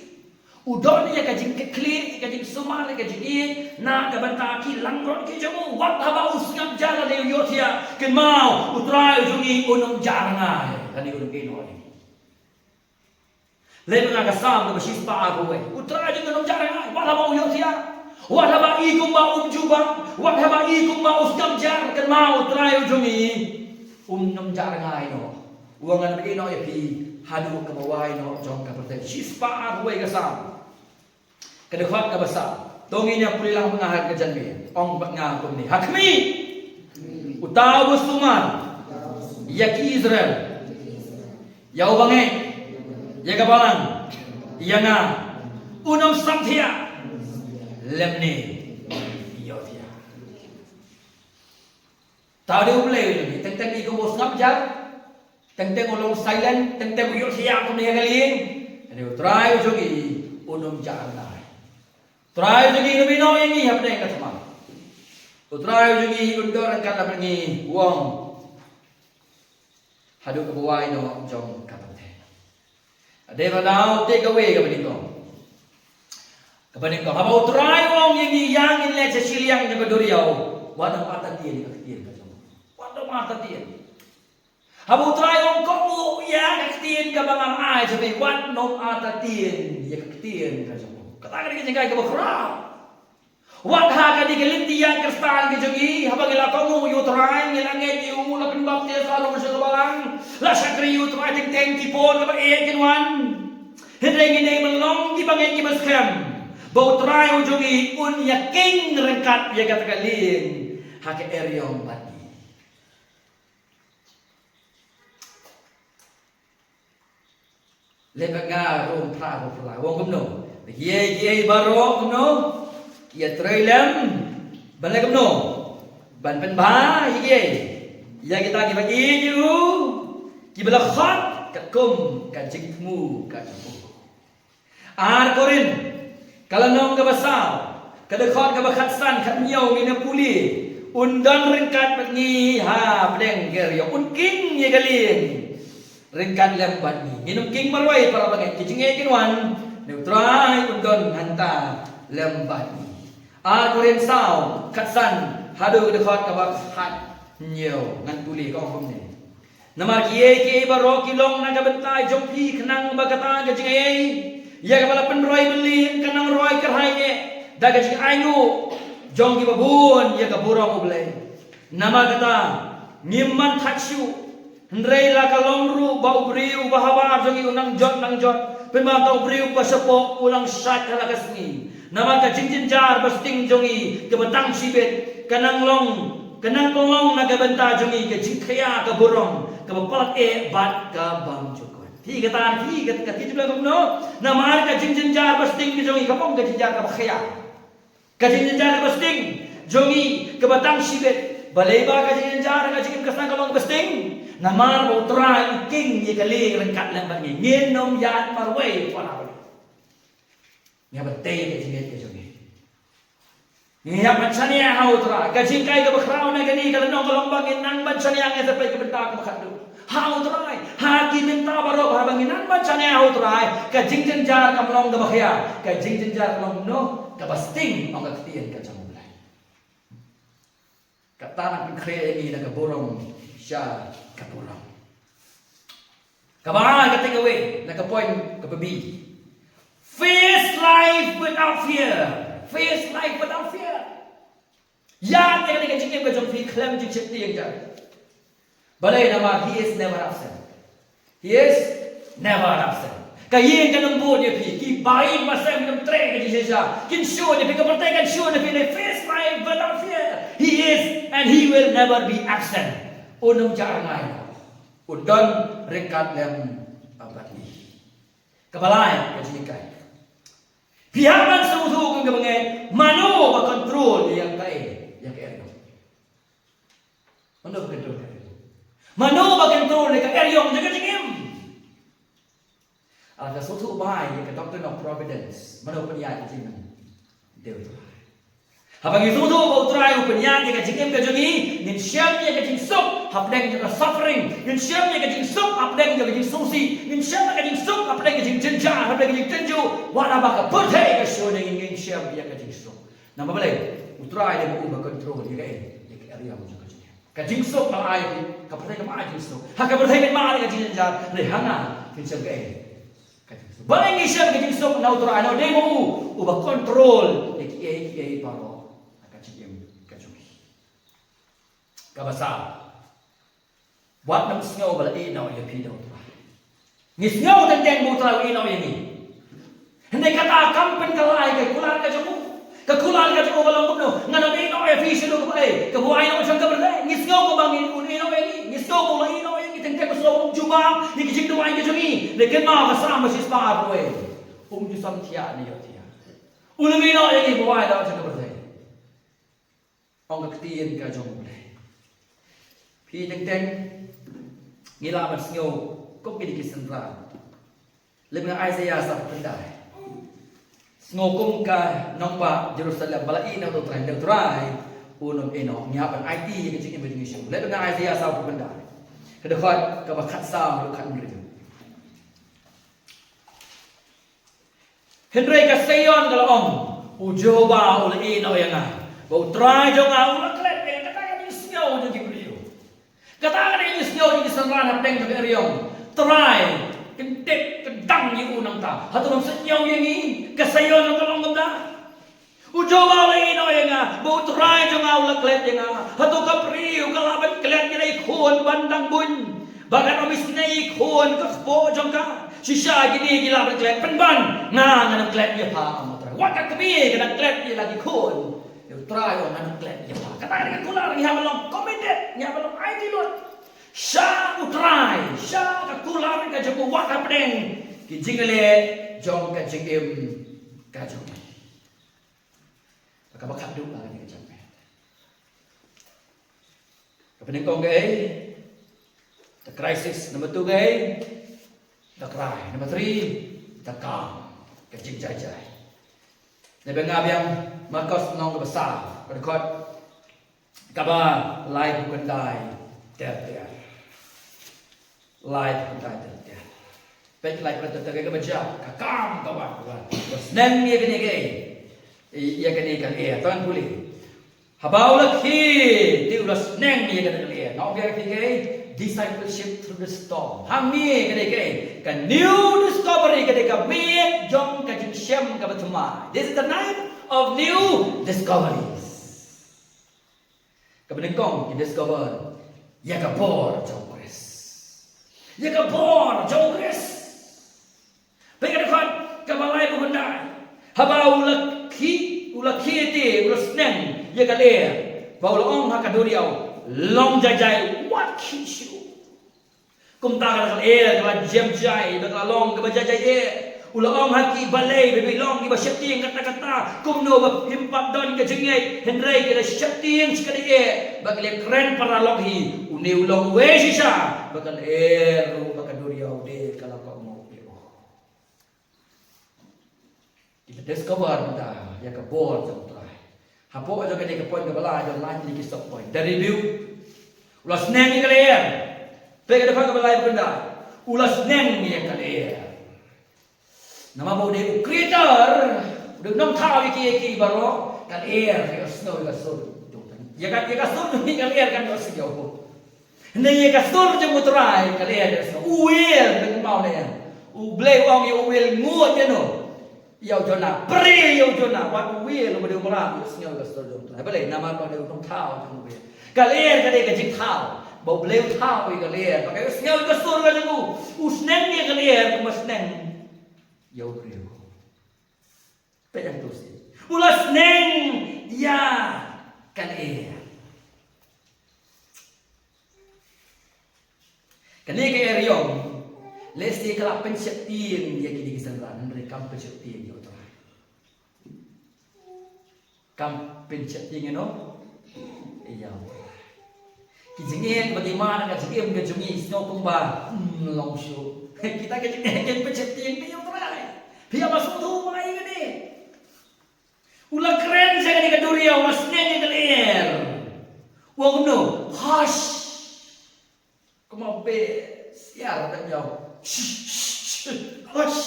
U don ïa ka jingkitkhlieh, ïa ka jingsumar, ïa ka jingïeit na ka bynta ki langbrot ki jong u. Wat haba u sngap jar lane u ïohthiah, kynmaw, U Trai u jong ngi un ym jah rngai lane un ym ïehnoh ïa ngi. Leit bad nga ka Salm kaba shispah arphew wei. U Trai jong ngi un ym jah rngai wat haba u ïohthiah, wat haba i kumba um jubab, wat haba i kumba u sngap jar, kynmaw U Trai u jong ngi un ym jah rngai noh. U ong ngan ïehnoh ïa phi haduh kaba wai noh jong ka pyrthei. Shispah arphew wei ka Salm. Ka dkhot kaba saw. To ngin ïa pule lang bad nga ha ka janmiet. Ong bad nga kumne. Ha khmih, uta uba sumar ïa ki Israel, ïa uba ngeit ïa ka balang, ïa nga, un ym samthiah lymne ïohthiah. Te dei U Blei u jong ngi, teng teng i kum u sngap jar, teng teng u long silent, teng teng u ïohthiah kumne ha ka lieng. Hynrei U Trai u jong ngi un ym jah rngai. U Trai u jong ngi un ym ïehnoh ïa ngi hapdeng ka thma. U Trai u jong ngi un don ryngkat bad ngi, u ong, haduh kaba wai noh jong ka pyrthei. Dei ba dei te kawei kaba nyngkong. Kaba nyngkong, haba U Trai u ong ïa ngi ïa ngin leit sha shiliang jong ka duriaw, wat nym artatien ïa ka ktien ka jong u. Wat nym artatien. Haba U Trai u ong kohnguh ïa ka ktien kaba nga la ai sha phi, wat nym artatien ïa ka ktien ka jong u. Kata ka dei ka jinghikai kaba khraw. Wat ha kane ka lynti ïaid Khristan ka jong ngi, haba ngi la kohnguh ïa U Trai, ngi la ngeit ïa u, la pynbaptis, la rung sha ka balang, la shakri ïa U Trai, teng teng ki por kaba eh kin wan. Hynrei ngin ym long kiba ngeit kiba skhem ba U Trai u jong ngi un ïakhun ryngkat ïa kata ka lieng ha ka eriong bad ngi. Leit bad nga Rom phra, Rom phra. U ong kumno? Kiei kiei baroh kumno? Ki ïatrei lem ban leh kumno? Ban pynbha ïa kiei? Ïa kita kiba ïeit ïa u, kiba la khot katkum ka jingthmu ka jong u. Ar Korinth Ka lynnong kaba saw, ka dkhot kaba khatsan, khathynñiew, ngin ïa pule: Un don ryngkat bad ngi hapdeng ka eriong. Un king ïa ka lieng ryngkat lem bad ngi. Ngin ym king marwei, para bangeit. Ki jingngeit kin wan, ne U Trai un don hangta lem bad ngi. Ar Korinth saw, khatsan haduh ka dkhot kaba khathynñiew. Ngan pule, ka ong kumne: Namar kiei kiei baroh ki long na ka bynta jong phi, khnang ba kata ka jingaiei ïa kaba la pynroi bylli kan nang roi kyrhai eh da ka jingainguh jong kiba bun ïa ka burom U Blei. Namar kata, ngim man thait shuh. Hynrei la ka long ruh ba u briew ba habar jong ngi u nang jot nang jot, pynban uta u briew ba shapoh u nang shait ha la ka sngi. Namar ka jingjynjar ba sting jong ngi kaba tang shibit ka nang long, ka nang pynlong na ka bynta jong ngi ka jingkhia ka burom kaba palat eh bad ka bymjukut. Phi kata, phi kata, ka phi jubla kumno? Namar ka jingjynjar ba sting ka jong ngi ka long ka jingjynjar kaba khia. Ka jingjynjar kaba sting jong ngi kaba tang shibit. Balei ba ka jingjynjar ka jingim ka sdang ka long kaba sting? Namar ba U Trai u king ïa ka lieng ryngkat lem bad ngi. Ngin ym ïaid marwei, para bangeit. Ngi hap ban tei ka jingngeit ka jong ngi. Ngi hap ban shaniah ha U Trai. Ka jinghikai kaba khraw na kane ka lynnong ka long ba ngin nang ban shaniah, ngi sa peit ka bynta kaba khatduh. Ha U Trai, ha ki bynta baroh, haba ngin nang ban shaniah ha U Trai, ka jingjynjar kam long kaba khia, ka jingjynjar ka long, no, kaba sting, ong ka ktien ka jong U Blei. Kata nang pynkhreh ïa ngi na ka burom sha ka burom. Kaba ai ka takeaway na ka point kaba B. Face life without fear. Face life without fear. Ïa kane ka jingim ka jong phi khlem jingsheptieng. Balei? Namar He is never absent. He is never absent. Ka ïing kan ym bud ïa phi. Ki bai ba sem kin ym treh ka jingshisha. Kin shu ïa phi, ka pyrthei kan shu ïa phi. Face life without fear. He is and He will never be absent. Un ym jah rngai. Un don ryngkat lem bad ngi. Kaba lai ka jinghikai. Phi hap ban sngewthuh, ko bangeit, mano ba control ïa kaei, ïa ka eriong? Mano ba control ïa ka eriong? Mano ba control ïa ka eriong jong ka jingim? Lada sngewthuh bha ïa ka doctrine of providence, mano pynïaid ïa ka jingim? Dei U Trai. Haba ngi sngewthuh ba U Trai u pynïaid ïa ka jingim ka jong ngi, ngin shem ïa ka jingsuk hapdeng jong ka suffering, ngin shem ïa ka jingsuk hapdeng jong ka jingsngewsih, ngin shem ïa ka jingsuk hapdeng ka jingjynjar, hapdeng ka jingtynjuh. Wat haba ka pyrthei ka shu ïa ngi, ngin shem ïa ka jingsuk. Namar balei? U Trai dei ma u ba control ïa ka, ïa ka eriong jong ka jingim. Ka jingsuk ka la ai, ka pyrthei kam ai jingsuk. Ha ka pyrthei mynta ka jingjynjar, hynrei ha nga ngin shem ka, ka jingsuk. Balei ngi shem ka jingsuk na U Trai? Namar dei ma u uba control ïa kiei kiei baroh na ka jingim ka jong ngi. Kaba saw, wat nym sngew ba la ïehnoh ïa phi da U Trai. Ngi sngew teng teng ba U Trai u ïehnoh ïa ngi. Hynrei kata kam pynkylla ïa ka kular ka jong u. Ka kular ka jong u ka long kumno? Ngan ym ïehnoh ïa phi sha u kaba ei, kaba u ai noh jong ka pyrthei. Ngi sngew kumba ngi, un ïehnoh ïa ngi. Ngi sngew ba u la ïehnoh ïa ngi teng teng, ba shu ym jubab ïa ki jingduwai ki jong ngi. Lei kynmaw ka Salm ba shispah, ruh um ju sam thiah ne ïohthiah. Un ym ïehnoh ïa ngi ba u ai noh jong ka pyrthei. Ong ka ktien ka jong U Blei. Phi teng teng, ngi lah ban sngew kum kine ki synran. Leit ba nga Isaiah sawphew khyndai. Sngew kum ka nongbah Jerusalem ba la ïehnoh da U Trai, da U Trai un ym ïehnoh. Ngi hap ban aiti ïa ka jingim ka jong ngi shuh. Leit ba nga Isaiah sawphew khyndai, ka dkhot kaba khatsaw haduh khathynriew. Hynrei ka Saion ka la ong, U Jehobah u la ïehnoh ïa nga, ba U Trai jong nga u la klet ïa nga. Kata ka jingsngew jong ki briew. Kata ka jingsngew jong ki synran hapdeng jong ka eriong. Trai, kyntip kyndang ïa u nangta. Hato ngam sngew ïa ngi? Ka Saion ka long kumta. U Jehobah u la ïehnoh ïa nga, ba U Trai jong nga u la klet ïa nga. Hato ka briew ka lah ban klet ïa la i khun ban dang buiñ, ba kan ym isynei i khun ka kpoh jong ka? Shisha kine ki lah ban klet, pynban nga ngan ym klet ïa pha, ong U Trai. Wat ka kmie ka dang klet ïa la ki khun, U Trai u ong ngan ym klet ïa pha. Kata ka dei ka kular, ngi hap ban long committed, ngi hap ban long aiti lut sha U Trai, sha ka kular ka jong u wat hapdeng ki jingïaleh jong ka jingim ka jong ngi. Kaba khatduh, la kane ka jingmut. Kaba nyngkong kaei? The crisis. Number two kaei? The cry. Number three, the calm. Ka jingjai jai. Naba nga biang Markos lynnong kaba saw, ka dkhot kaba laiphew khyndai ter ter. Laiphew khyndai ter ter. Peit laiphew khyndai ter ter, kaba jia, ka kam ka wan, ka wan. Ba sneng ïa kane ka, ïa kane ka lyer, tang pule. Haba u la khie te u la sneng ïa kane ka lyer. Nga ong ïa phi, discipleship through the storm. Hangne ka dei ka, ka new discovery, ka dei ka miet jong ka jingshem kaba thymmai. This is the night of new discoveries. Kaba nyngkong ki discover ïa ka bor jong u Khrist. Ïa ka bor jong u Khrist. Peit ka dkhot kaba laiphew khyndai. Haba u la khie, u la khie te, u la sneng ïa ka lyer, ba u la ong ha ka duriaw, "Long jai jai, wat khih shuh." Kumta ka la, ka lyer ka la jem jai, ba ka la long kaba jai jai eh. U la ong ha ki balei ba phi long kiba sheptieng katta katta, kumno ba phim pat don ka jingngeit, hynrei ki la sheptieng shikatdei eh, ba ki la kren paralok hi. Une u long uwei shisha, ba ka lyer ruh bad ka duriaw de ka la kohnguh ïa u. Kita discover mynta ïa ka bor jong u Trai. Hapoh jong kane ka point kaba lai, jong lai tylli ki sub point. The rebuke. U la sneng ïa ka lyer. Peit ka dkhot kaba laiphew khyndai. U la sneng ïa ka lyer. Namar ba u dei u creator, u dei u nongthaw ïa ki, ïa ki baroh. Ka lyer ka ïohsngew ïa ka sur. Ïa ka, ïa ka sur jong ka lyer kan ïohsngew. Hynrei ïa ka sur jong u Trai ka lyer ka ïohsngew. U will, phi kynmaw ne. U Blei u ong ïa u will nguid ïa no. Ïa u Jonah, pyrshah ïa u Jonah, wat u will, u ba dei u mrad, u ïohsngew ïa ka sur jong u Trai. Balei? Namar ba u dei u nongthaw jong u will. Ka lyer ka dei ka jingthaw. Ba u Blei u thaw ïa ka lyer, ba ka ïohsngew ïa ka sur ka jong u. U sneng ïa ka lyer kumba sneng ïa u briew. Peit hangto seh. U la sneng ïa ka lyer. Kane ka eriong, lehse ka la pynsheptieng ïa kine ki synran, hynrei kam pynsheptieng ïa u Trai. Kam pynsheptieng ïa no? Ïa u Trai. Ki jingeh ba ki mad ha ka jingim ka jong ngi, sngew kumba, hmm, long shuh. Kita ki jingeh kin pynsheptieng ïa u Trai. Phi ïa ma sngewthuh ma ïa kane. U la kren sha kane ka duriaw, u la sneng ïa ka lyer. U ong kumno? Hush. Kumba beh siar, da ïa u. Shh, shh, shh. Hush.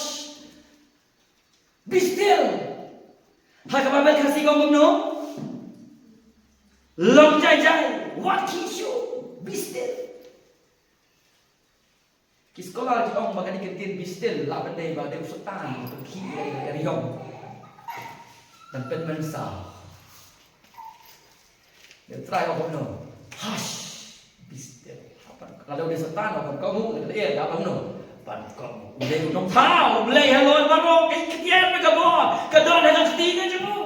Be still. Ha ka Baibl Khasi ka ong kumno? Long jai jai. Wat khih shuh. Be still. Ki scholar ki ong ba kane ka ktien be still lah ban dei ba dei u Soitan u khih ïa ka eriong. Ban pynmynsaw. Dei u Trai u ong kumno? Hush, be still. Haba ka la dei u Soitan u ong kumno? Ka lyer ka ong kumno? Ban kohnguh. U dei u nongthaw, u Blei halor baroh, ka ktien ka bor ka don ha ka kti ka jong u.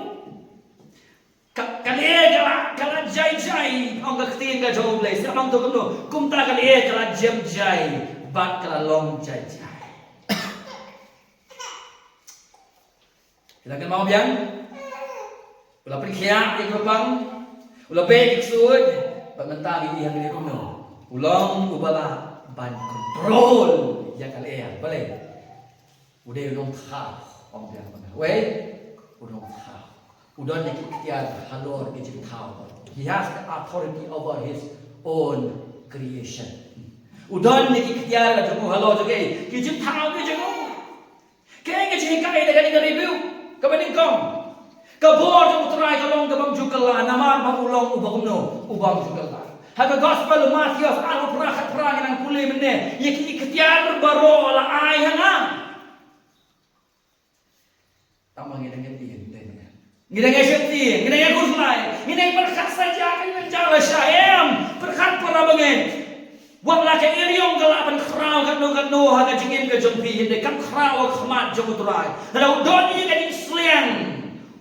Ka, ka lyer ka la, ka la jai jai, ong ka ktien ka jong U Blei, sa ong to kumno, kumta ka lyer ka la jem jai, bad ka la long jai jai. Phi la kynmaw biang? U la pynkhiah ïa ki kpang, u la beh ïa ki ksuid, bad mynta ngi ïohi hangne kumno. U long uba lah ban control ïa ka lyer, balei? U dei u nongthaw, ong biang ba nga. Wei, u nongthaw. U don ïa ki iktiar halor ki jingthaw. He has the authority over his own creation. U don ïa ki iktiar ka jong u halor jong ki, ki jingthaw ki jong u. Kaei ka jinghikai da kane ka review? Kaba nyngkong, ka bor jong U Trai ka long kabym ju kylla, namar ba u long uba kumno, ubym ju kylla. Ha ka Gospel u Mathaios arphew phra khatphra ngi nang pule mynne, ïa ki iktiar baroh la ai ha nga. Tang ba ngi dang ïa tieng, ngi dang ïa sheptieng, ngi dang ïa khuslai, ngi dang ïa pyrkhat sa ïa ka ïa ka lashai, em, pyrkhat para bangeit. Wat la ka eriong ka lah ban khraw katno katno ha ka jingim ka jong phi, hynrei kam khraw ha khmat jong U Trai. Lada u don ïa ka jingsliang,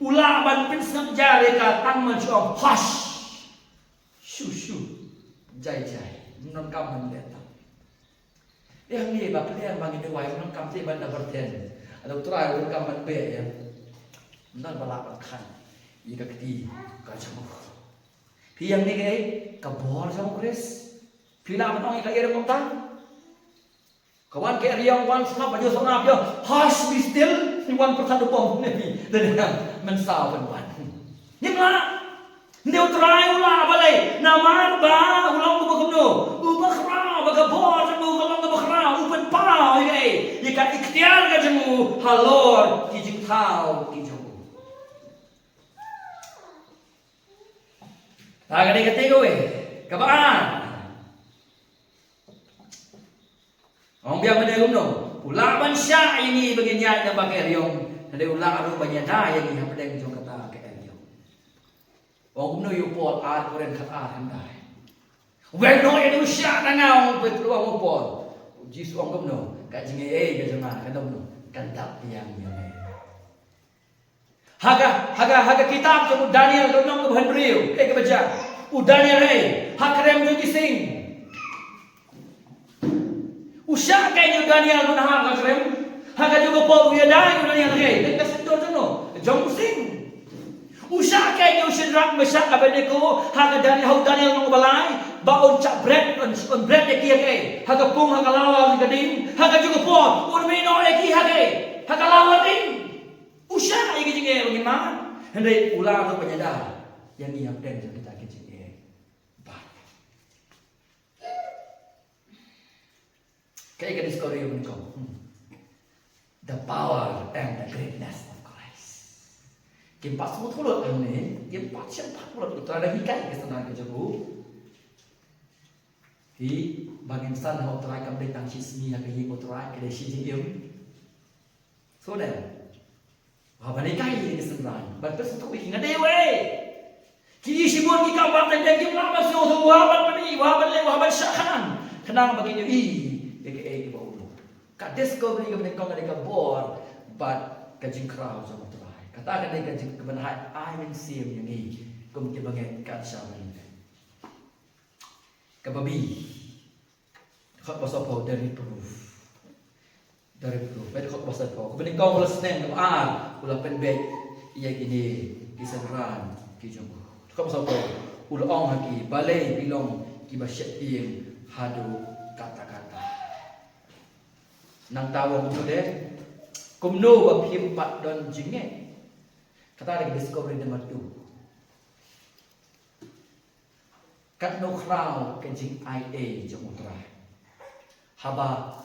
u lah ban pynsngap jar ïa ka, tang ban shu ong, hush. Shu shu. Jai jai. Ym donkam ban leh tam. Ïa ngi ba pynlong ba ngi duwai, ym donkam te ban da byrthen. Lada U Trai u donkam ban beh ïa. Ym don ba lah ban khan ïa ka kti ka jong u. Phi ïa ngi, ka bor jong U Khrist. Phi lah ban ong ïa ka eriong kumta? Ka wan ka eriong, wan sngap, ba ju sngap ïa. Hush, be still. Ni wan pyrsa du bom ne bi. Dei na mynsaw ban wan. Ngim lah. Hynrei U Trai u lah balei? Namar ba u long uba kumno? Uba khraw, ba ka bor jong u ka long kaba khraw, u pynpaw ïa kaei? Ïa ka iktiar ka jong u halor ki jingthaw ki jong u. Ta ka dei ka takeaway kaba ar. Ong biang mynne kumno? U lah ban shah ïa ngi ba ngin ïaid na ba ka eriong, hynrei u lah ruh ban ïada ïa ngi hapdeng jong kata ka eriong. Ong kumno ïa u Paul, ar Korinth khat ar khyndai. Wen noh ïa u shah na nga, ong Petru, ong u Paul. U Jisu ong kumno? Ka jingaiei ka jong nga kan dap kumno? Kan dap biang ïa me. Ha ka, ha ka, ha ka kitab jong u Daniel ka lynnong kaba hynriew, eh, kaba jia. U Daniel, eh, ha krem jong ki sing. U shah kaei u Daniel ban ha ka krem? Ha ka jong ka por u ïada u Daniel, eh, ka sing jong u, jong u sing. U shah kaei u Shadrak, Meshak, Abednego ha ka Daniel, ha u Daniel lynnong kaba lai, ba un shah bret, un, un bret ïa ki ha kaei? Ha ka pung, ha ka lawa, ha ka ding, ha ka jong ka por un mih noh ïa ki ha kaei? Ha ka lawa ding. U shah ïa ki jingeh ba ngim mad, hynrei u lah ruh ban ïada ïa ngi hapdeng jong kita ki jingeh. Ba kaei ka discovery ba nyngkong? Hmm. The power and the greatness of Christ. Kim pat sngewthuh lut hangne, kim pat sngewthuh lut, u Trai da hikai ka synran ka jong u. Hi, ba ngin san ha u Trai kam dei tang shi sngi ha ka ïing u Trai, ka dei shi jingim. So then, ha ban hikai ïa ki synran, ban pynsngewthuh ïa ki, nga dei uei. Ki ïohi shibun ki kam ban teng teng, kim lah ban sngewthuh, u hap ban pyni, u hap ban leh, u hap ban shah khnang, khnang ba kin ïohi ïa kaei kaba u long. Ka discovery kaba nyngkong ka dei ka bor bad ka jingkhraw jong u Trai. Kata ka dei ka jing, kaba nang ai mynsiem ïa ngi kum ki bangeit kat shaba ngi. Kaba B. Dkhot ba sawphew, the reproof. The reproof. Bad dkhot ba sawphew. Kaba nyngkong u la sneng, kaba ar u la pynbeit ïa kine ki synran ki jong u. Dkhot ba sawphew, u la ong ha ki, balei phi long kiba sheptieng haduh katta katta? Nangta u ong kumno de? Kumno ba phim pat don jingeh? Kata ka dei ka discovery number two. Katno khraw ka jingaiei jong u Trai haba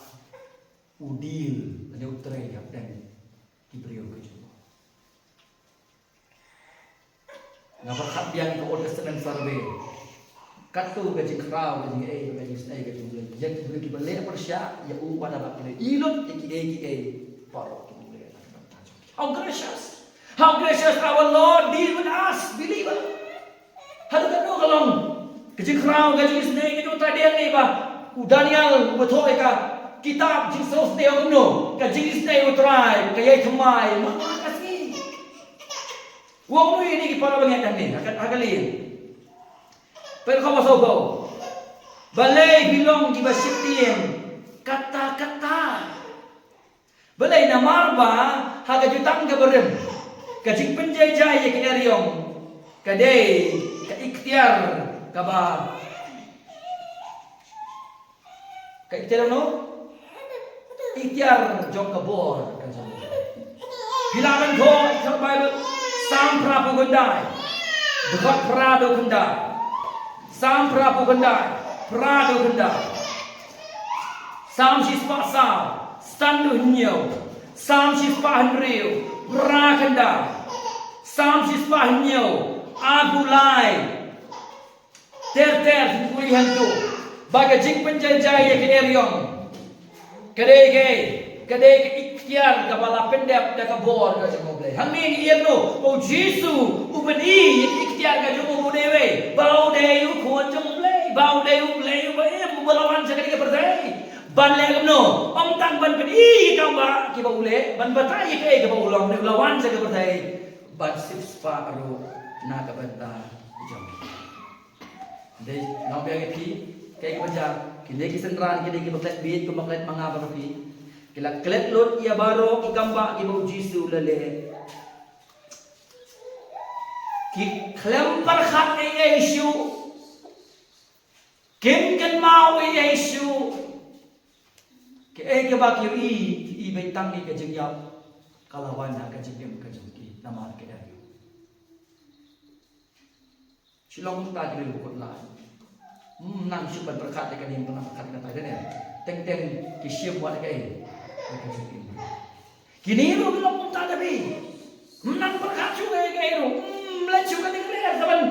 u deal lane u trei hapdeng ki briew ki jong u. Nga pyrkhat biang ïa ka Old Testament survey. Katto ka jingkhraw, ka jingaiei, ka jingisynei ka jong u Blei ïa ki briew kiba leh pyrshah ïa u, wat haba ki leh lut ïa kiei kiei baroh kiba u leh. How gracious! How gracious our Lord deal with us, believer. Haduh katno ka long ka jingkhraw, ka jingisynei ka jong u Trai, dei ne ba u Daniel uba thoh ïa ka kitab Jingsngew Sngewsynei u ong kumno? Ka jingisynei u Trai ka ïai thymmai man la ka sngi. U ong kumno ïa kine ki para bangeit hangne ha ka, ha ka lieng? Peit dkhot ba sawphew. Balei phi long kiba sheptieng katta katta? Balei? Namar ba ha ka jutang kaba rim, ka jingpynjai jai ïa ka eriong ka dei ka iktiar kaba, ka iktiar ano? Iktiar jong ka bor ka jong. Phi lah ban thoh ïa ka Baibl, Salm phra phew khyndai, dkhot phra dkhot khyndai. Salm phra phew khyndai, phra dkhot khyndai. Salm shispah saw, san dkhot hynñiew. Salm shispah hynriew, phra khyndai. Salm shispah hynñiew, arphew lai. Ter ter, phin ïohi hangto ba ka jingpynjai jai ïa ka eriong ka dei ka, ka dei ka iktiar kaba la pyndep da ka bor ka jong U Blei. Hangne ngi ïohi kumno ba U Jisu u pyni ïa ka iktiar ka jong u, ba u dei uwei, ba u dei u Khun jong U Blei, ba u dei U Blei uba im, uba la wan sha kane ka pyrthei ban leh kumno? Ym tang ban pyni ïa ka ba, kiba u leh, ban batai ïa kaei kaba u long, hynrei u la wan sha ka pyrthei ban sngewsih ruh na ka bynta jong ngi. Dei, nga ong biang ïa phi, kaei kaba jia, kine ki synran, kine kiba klet bit, kiba klet manga baroh phi, ki la klet lut ïa baroh ki kam ba kiba U Jisu u la leh. Ki khlem pyrkhat ei ei shuh. Kim kynmaw ei ei shuh. Ki Kaei kaba ki ïohi, ki i beit tang ïa ka jingïap ka la wan ha ka jingim ka jong ki namar ka ïohi. Shu long kumta ki briew ba kut lai. Hmm, nang shu ban pyrkhat ïa kane, ban pyrkhat ïa kata, dei ne? Teng teng ki shim wat ïa kaei? Ïa ka jingim. Kine ruh ki long kumta, David. Ym nang pyrkhat shuh ïa kaei ruh. Ym leit shuh, kan ïa ka lyer sa ban,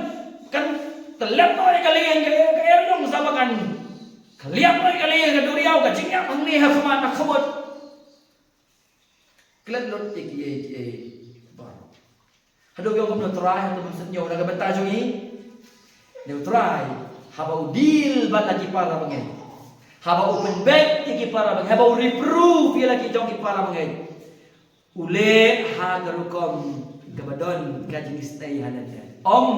kan tyllep noh ïa ka lyer, ka, ka lyer jong sa ba kan kylliang noh ïa ka lyer, ka duriaw, ka jingïap hangne ha khmat na khmut. Klet lut ïa kiei kiei baroh. Haduh ïa kumno U Trai hato ban sngewthuh na ka bynta jong ngi? Ne U Trai, haba u deal bad la ki para bangeit, haba u pynbeit ïa ki para bangeit, haba u reprove ïa la ki jong ki para bangeit, u leh ha ka rukom kaba don ka jingisynei ha lyndet. Ym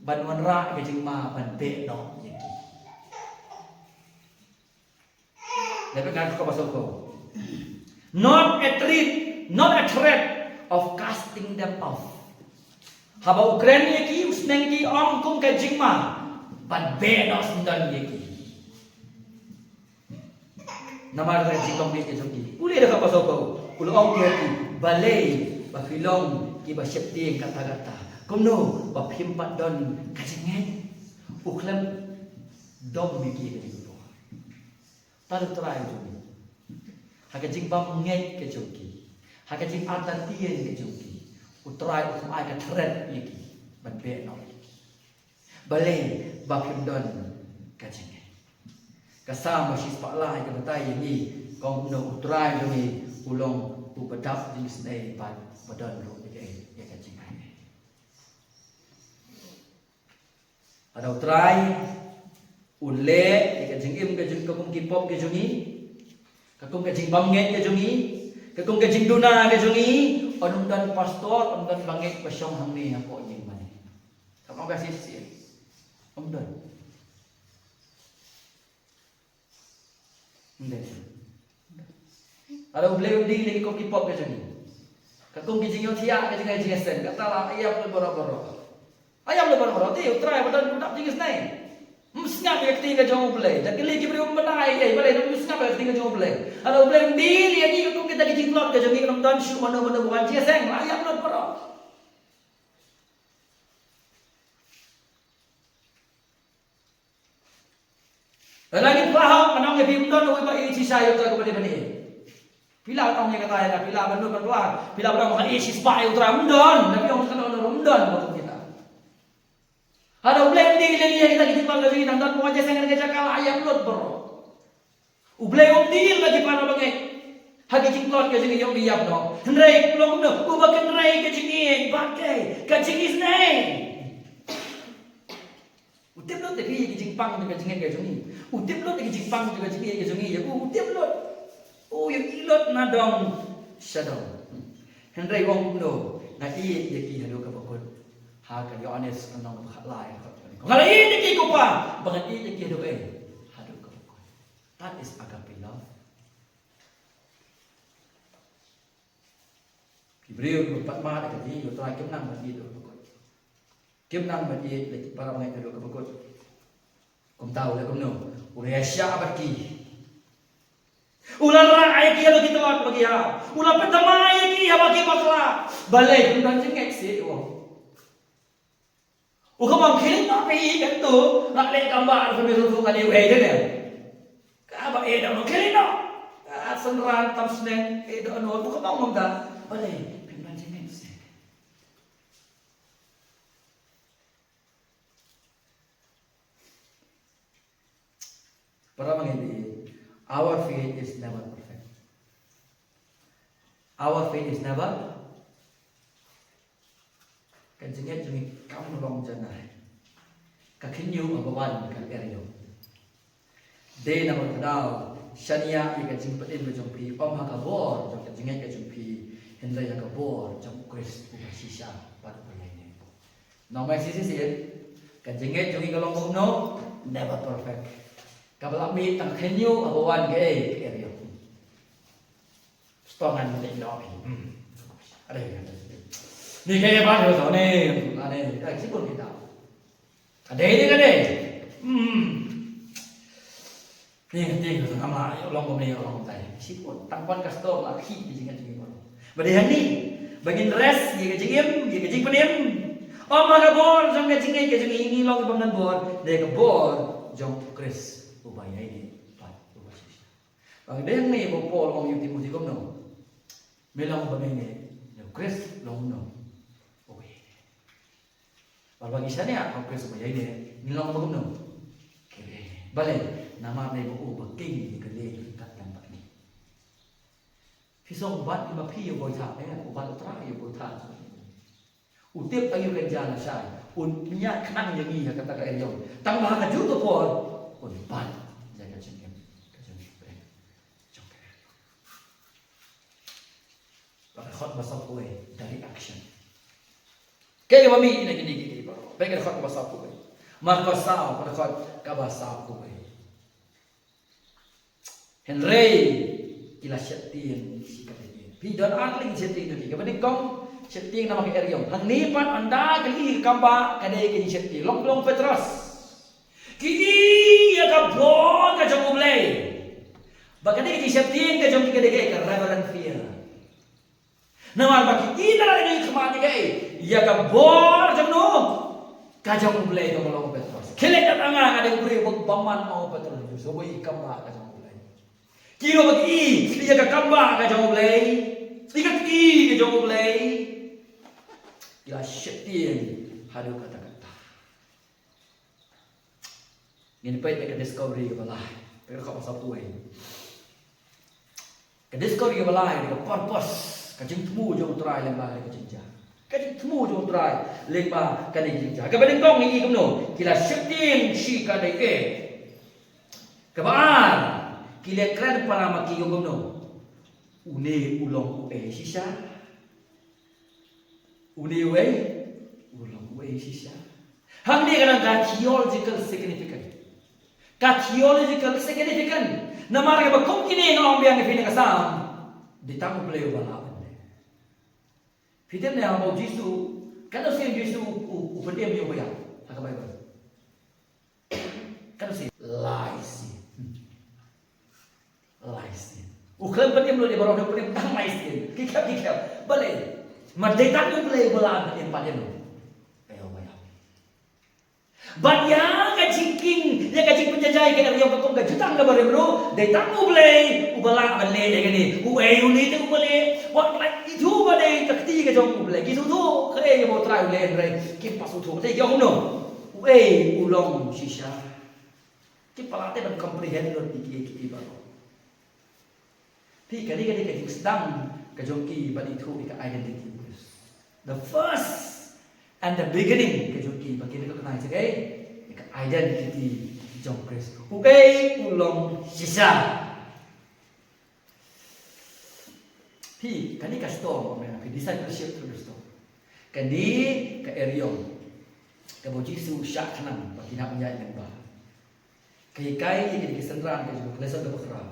ban wanrah ka jingma ban beh noh ïa ki. Leh bad nga ka ba sngewthuh. Not a threat, not a threat of casting them off. Haba u kren ïa ki, u sneng ïa ki, ym kum ka jingma ban beh noh syndon ïa ki. Namar ka jingbam ngeit ka jong ki. U leh da kaba sngewthuh. U la ong ïa ki, balei ba phi long kiba sheptieng katta katta? Kumno ba phim pat don ka jingngeit? U khlem dom ïa ki ha kane ka por. Tang U Trai jong ngi. Ha ka jingbam ngeit ka jong ki, ha ka jingartatien ka jong ki, U Trai um ai ka threat ïa ki ban beh noh ïa ki. Balei ba phim don ka jingngeit? Ka Salm ba shispah lai ka batai ïa ngi, kumno U Trai jong ngi u long uba dap jingisynei bad uba don ruh ïa ka, ïa ka jingngeit. Lada U Trai u leh ïa ka jingim ka jong, ka kum ki pop ka jong ngi, ka kum ka jingbam ngeit ka jong ngi, ka kum ka jingduna ka jong ngi, un ym don pastor, un ym don bangeit ba shong hangne hapoh ïing mane. Kam ong ka shisha. Um don. Ym dei. Lada U Blei um deal ïa ki kum ki pop ka jong ngi, ka kum ki jingïohthiah ka jong ngi, jingïaseng, kata la ïap lut baroh baroh. Ïap lut baroh baroh, te U Trai ba don u dap jingisynei. Ym sngap ïa ka ktien ka jong U Blei. Da ki lei ki briew ym bynta ïa, balei ym sngap ïa ka ktien ka jong U Blei. Lada U Blei um deal ïa ki, ka kum kita ki jingtlot ka jong ngi, kan ym don shuh mano mano ba wan jingïaseng, la ïap lut baroh. Lada ngi phla hok, ngan ong ïa phi, ym don uwei ba ïeit shisha ïa uta uba dei ban ïeit. Phi lah ban ong ïa kata ïa nga, phi lah ban nud ban phla, phi lah ban ong nga ïeit shispah ïa U Trai, ym don. Lada phi ong kata, ym don ba kum kita. Haba U Blei um deal ïa kita ki jingpang ka jong ngi, nang don ba wan jingïaseng ha ka jaka, la ïap lut baroh. U Blei um deal bad ki para bangeit ha ki jingtlot ka jong ngi, ïoh ngi ïap noh. Hynrei long kumno? Uba kynrei ka jingïeit bad kaei? Ka jingisynei. U tip lut ïa ki jingpang jong ka jingngeit ka jong ngi. U tip lut ïa ki jingpang jong ka jingngeit ka jong ngi. U, u tip lut. U ïohi lut na dong sha dong. Hynrei u ong kumno? Nga ïeit ïa ki haduh kaba kut. Ha ka Ïoannis ka lynnong kaba khatlai, nga la ïeit ïa ki, ko Pa, ba ngan ïeit ïa ki haduh kaei? Haduh kaba kut. That is agape love. Ki briew kiba pat mad ïa ka jingïeit U Trai kim nang ban ïeit haduh kaba kut. Kim nang ban ïeit ïa ki para bangeit haduh kaba kut. Kumta u leh kumno? U la ïashah bad ki. U la rah ïa ki haba ki tlot, haba ki hap. U la pynthymmai ïa ki haba ki bakla. Balei? Ym don jingngeit shuh u. U khlem ong khie leit noh phi, katto, la leh kam bah, phi mih ruh ngan ïa u ei de ne. Kaba eh dohnud, khie leit noh. Ka synran tam snem, eh dohnud, u khlem ong kumta. Balei? Phim don jingngeit shuh. Para bangeit, our faith is never perfect. Our faith is never. Ka jingngeit jong ngi kam long janai. Ka khynñiuh haba wan ka er ïa u. Dei namar kata, shaniah ïa ka jingpynim ka jong phi, ym ha ka bor jong ka jingngeit ka jong phi, hynrei ha ka bor jong U Khrist uba shisha bad uba ïaineh. Nongmai shisha shisien, ka jingngeit jong ngi ka long kumno? Never perfect. Kaba la mih tang khynñiuh haba wan kaei? Ka er ïa u. Sdang ngan leit noh hi. Hmm. Are, are. Ni kaei ba ka sdang ne, ane, ka sibun kita. Ka dei ne ka dei. Hmm. Ni, ni, ka sngewthuh la, ïa long kumne, ïa long kumtai. Shipor, tang wan ka stor la, khih, ki jingngeit jong ngi baroh. Ba dei hangne, ba ngin rest, ïa ka jingim, ïa ka jingpynim. Ym ha ka bor jong ka jingngeit ka jong ngi, ngi long ki bym don bor, dei ka bor jong u Khrist, uba ïaineh bad uba shisha. Ba dei hangne ba u Paul u ong ïa u Timothy kumno. Me long ba me ïaineh, ïa u Khrist long kumno. Uba ïaineh. Bad ba ngi shaniah ha u Khrist uba ïaineh, ngi long ba kumno. Balei, namar dei ba u ba king ïa ka lieng kat kan bad ngi. Phi sngewbha ba phi ïa u Baitha, eh, u Baitha ïa u Baitha. U tip aïu kan jia lashai, un ïa khnang ïa ngi ha kata ka eriong. Tang ba ha kajuh ka por, un bat ïa ka jingim, ka jingim. Ka dkhot ba sawphew wei, the reaction. Kaei kaba mih na kine kiei kiei baroh. Peit ka dkhot kaba sawphew wei. Markos saw, ka dkhot kaba sawphew wei. Hynrei ki la sheptieng shi katdei. Phi don ar lei sheptieng, kaba nyngkong sheptieng namar ka eriong. Hangne pat ynda ka la ïohi ka kambah, ka dei ka jingsheptieng. Long, long Petros. Ki ïohi ïa ka bor ka jong U Blei. Ba ka dei ka jingsheptieng ka jong ki, ka dei ka reverent fear. Namar ba ki ïohi na ka khmat ïa ka, ïa ka bor jong no, ka jong U Blei, ka long Petros. Khie leit da nga, nga dei u briew ba bymman, ong Petros. Shu ïohi kambah ka jong U Blei. Ki ïohi ba ki ïohi ïa ka kambah ka jong U Blei, ïa ka kti ka jong U Blei, ki la sheptieng haduh katta katta. Ngin peit ïa ka discovery kaba lai. Peit ka dkhot ba sawphew wei. Ka discovery kaba lai, ka purpose, ka jingthmu jong U Trai lyngba ka jingjia. Ka jingthmu jong U Trai lyngba ka jingjia. Kaba nyngkong ngi ïohi kumno, ki la sheptieng shi katdei. Kaba ar, ki la kren para ma ki kumno. Une u long uei shisha. Une uei, u long uei shisha. Hangne ka don ka theological significance. Ka theological significance. Namar kaba kum kine nga ong biang ïa phi na ka Salm. Dei tang U Blei uba lah ban leh. Phi tip ne em ba u Jisu, katno sien u Jisu u, u, u pynim ïa u Blei ha ka Baibl. Katno sien? Lai sien. Lai sien. U khlem pynim lut ïa baroh, u pynim tang lai sien. Ki khep, ki khep. Balei? Namar dei tang U Blei uba lah pynim pat ïa u. Ïa u Blei. Bad ïa ka jingkieng, ïa ka jingpynjahjahi ka eriong ka kum ka jutang kaba rim ruh, dei tang U Blei uba lah ban leh ïa kane. Uei une te uba leh? Wat la ithuh ba dei ka kti ka jong U Blei. Ki sngewthuh kaei kaba U Trai u leh hynrei kim pat sngewthuh. Te ki ong kumno? Uei u long shisha. Kim pat lah te ban comprehend lut ïa ki, ïa ki baroh. Phi, kane ka dei ka jingsdang ka jong ki ban ithuh ïa ka identity. The first and the beginning ka jong ki ba ki recognize ïa ka identity jong Khrist. Uei u long shisha. Phi, kane ka storm, phi, discipleship through the storm. Kane ka eriong kaba u Jisu u shah khnang ba kin hap ïaid lyngba. Ka hikai ïa ki, ki synran ka jong ka lesson kaba khraw.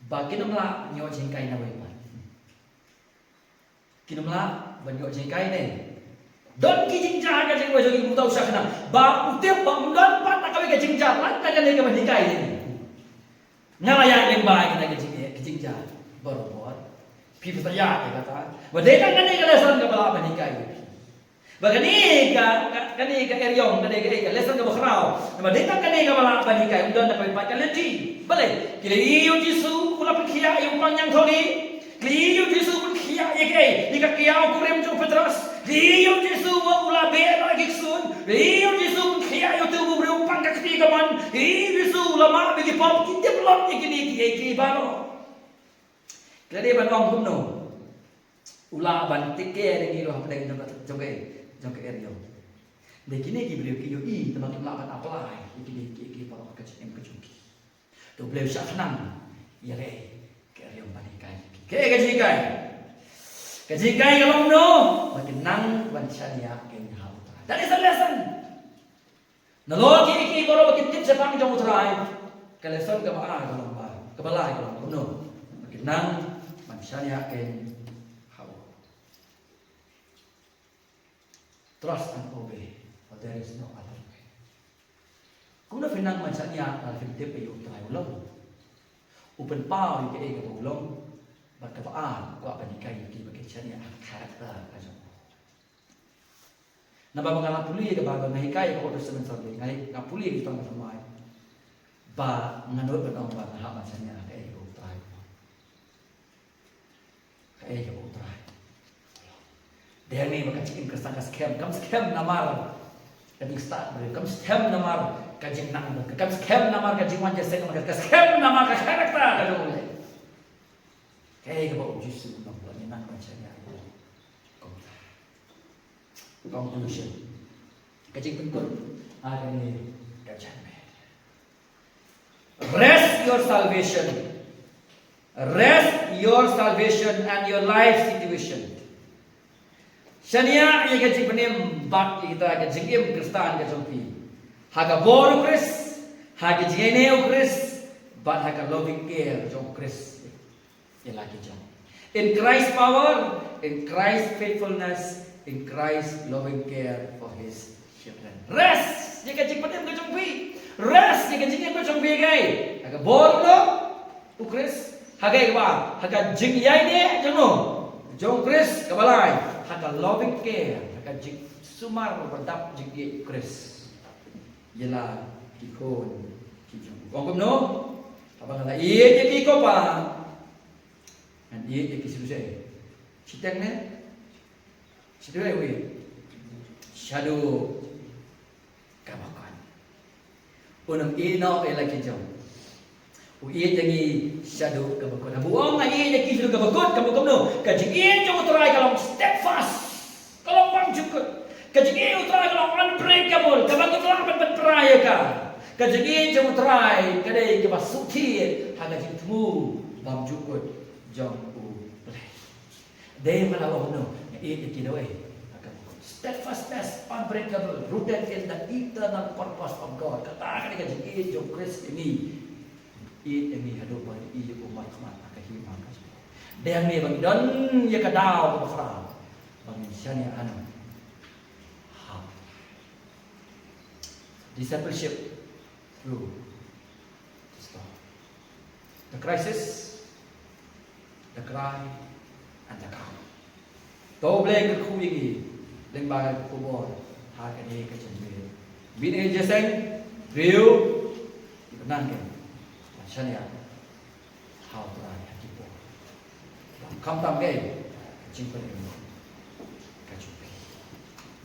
Ba kin ym lah ban ïoh jinghikai na wei pat. Kin ym lah ban ïoh jinghikai ne. Don ki jingjia ha ka jingim jong ki, kumta u shah khnang. Ba u tip ba ym don pat na kawei ka jingjia lait na kane kaban hikai ïa ngi. Nga la ïaid lyngba ïa kane ka jing, ka jingjia barobor. Phi, phi sa ïa ïa kata. Ba dei tang kane ka lesson kaba lah ban hikai ïa phi. Ba kane ka, ka, kane ka eriong, kane ka, ka lesson kaba khraw. Namar dei tang kane kaba lah ban hikai, ym don na kawei pat ka lynti. Balei? Ki la ïohi ïa u Jisu u la pynkhiah ïa u pang ñiangthohli. Ki la ïohi ïa u Jisu u pynkhiah ïa kaei? Ïa ka kiaw kurim jong u Petros. Ki la ïohi ïa u Jisu u la beh noh ïa ki ksuid. Ki la ïohi ïa u Jisu u pynkhiah ïa uto u briew u pang ka kti kamon. Ki la ïohi ïa u Jisu u la map ïa ki pop, ki tip lut ïa kine kiei kiei baroh. Ki la dei ban ong kumno? U lah ban take care ïa ngi ruh hapdeng jong ka, jong ka, jong ka eriong. Dei kine ki briew ki ïohi, tangba kim lah ban apply ïa kine ki, ki baroh ha ka jingim ka jong ki. To U Blei u shah khnang ïa ka, ka eriong ban hikai ïa ki. Kaei ka jinghikai? Ka jinghikai ka long kumno? Ba kin nang ban shaniah kein ha U Trai. That is a lesson. Nalor kiei kiei baroh ba kin tip shaphang jong U Trai. Ka lesson kaba ar ka long ba, kaba lai ka long kumno? Ba kin nang ban shaniah kein ha U. Trust and obey, for there is no other way. Kumno phin nang ban shaniah lada phim tip ïa u Trai u long? U pynpaw ïa kaei kaba u long, bad kaba ar, u kwah ban hikai ïa ki ba kin shaniah ha ka character ka jong u. Naba ba nga la pule ïa kaba nga hikai ïa ka Old Testament Sunday, nga, nga pule ïa ki tang ba thymmai. Ba nga nud ban ong ba nga hap ban shaniah ha kaei kaba u Trai u long. Kaei kaba u Trai. Dei hangne ba ka jingim Khristan ka skhem, kam skhem namar ka jingstad briew, kam skhem namar ka jingnang briew, kam skhem namar ka jingwan jingïaseng, ka skhem namar ka character ka jong u. Kaei kaba u Jisu u ong ba ngin nang ban shaniah ïa u. Conclusion. Ka jingpynkut ha kane ka jingmut. Rest your salvation. Rest your salvation and your life situation. Shaniah ïa ka jingpynim bad ïa kita ka jingim Khristan ka jong phi ha ka bor u Khrist, ha ka jingïaineh u Khrist, bad ha ka loving care jong u Khrist ïa la ki jong. In Christ's power, in Christ's faithfulness, in Christ's loving care for his children. Rest ïa ka jingpynim ka jong phi. Rest ïa ka jingim ka jong phi ha kaei? Ha ka bor u Khrist. Ha kaei kaba? Ha ka jingïaineh jong u, jong u Khrist. Kaba lai, ha ka loving care, ha ka jingsumar badap jingïeit u Khrist ïa la ki khun ki jong u. Ong kumno? Haba nga la ïeit ïa ki ko Pa, ngan ïeit ïa ki shaduh. Shiteng ne? Shaduh uwei? Shaduh kaba kut. Un ym ïehnoh ïa la ki jong u. U ïeit ïa ngi shaduh kaba kut. Haba u ong nga ïeit ïa ki shaduh kaba kut, kaba kumno? Ka jingïeit jong u Trai ka long steadfast, ka long bymjukut. Ka jingïeit u Trai ka long unbreakable, kaba ngim lah ban pynpra ïa ka. Ka jingïeit jong u Trai ka dei kaba sukthit ha ka jingthmu bymjukut jong u Blei. Dei ma la ong no, nga ïeit ïa ki dawei. Steadfastness, unbreakable, rooted in the eternal purpose of God. Kata ka dei ka jingïeit jong u Khrist ïa ngi. Ïeit ïa ngi haduh ba ngi ïoh u markhmat ha ka hima ka jong u. Dei hangne ba ngi don ïa ka daw kaba khraw ba ngin shaniah hangne. Ha. Discipleship through the storm. The crisis, the cry, and the calm. To U Blei kyrkhu ïa ngi lyngba ka khubor ha kane ka jingmut. Bad ngi ïaseng briew, ngi nang ïa ka shaniah ha U Trai ha ki por. Khamtam ka jingpynim.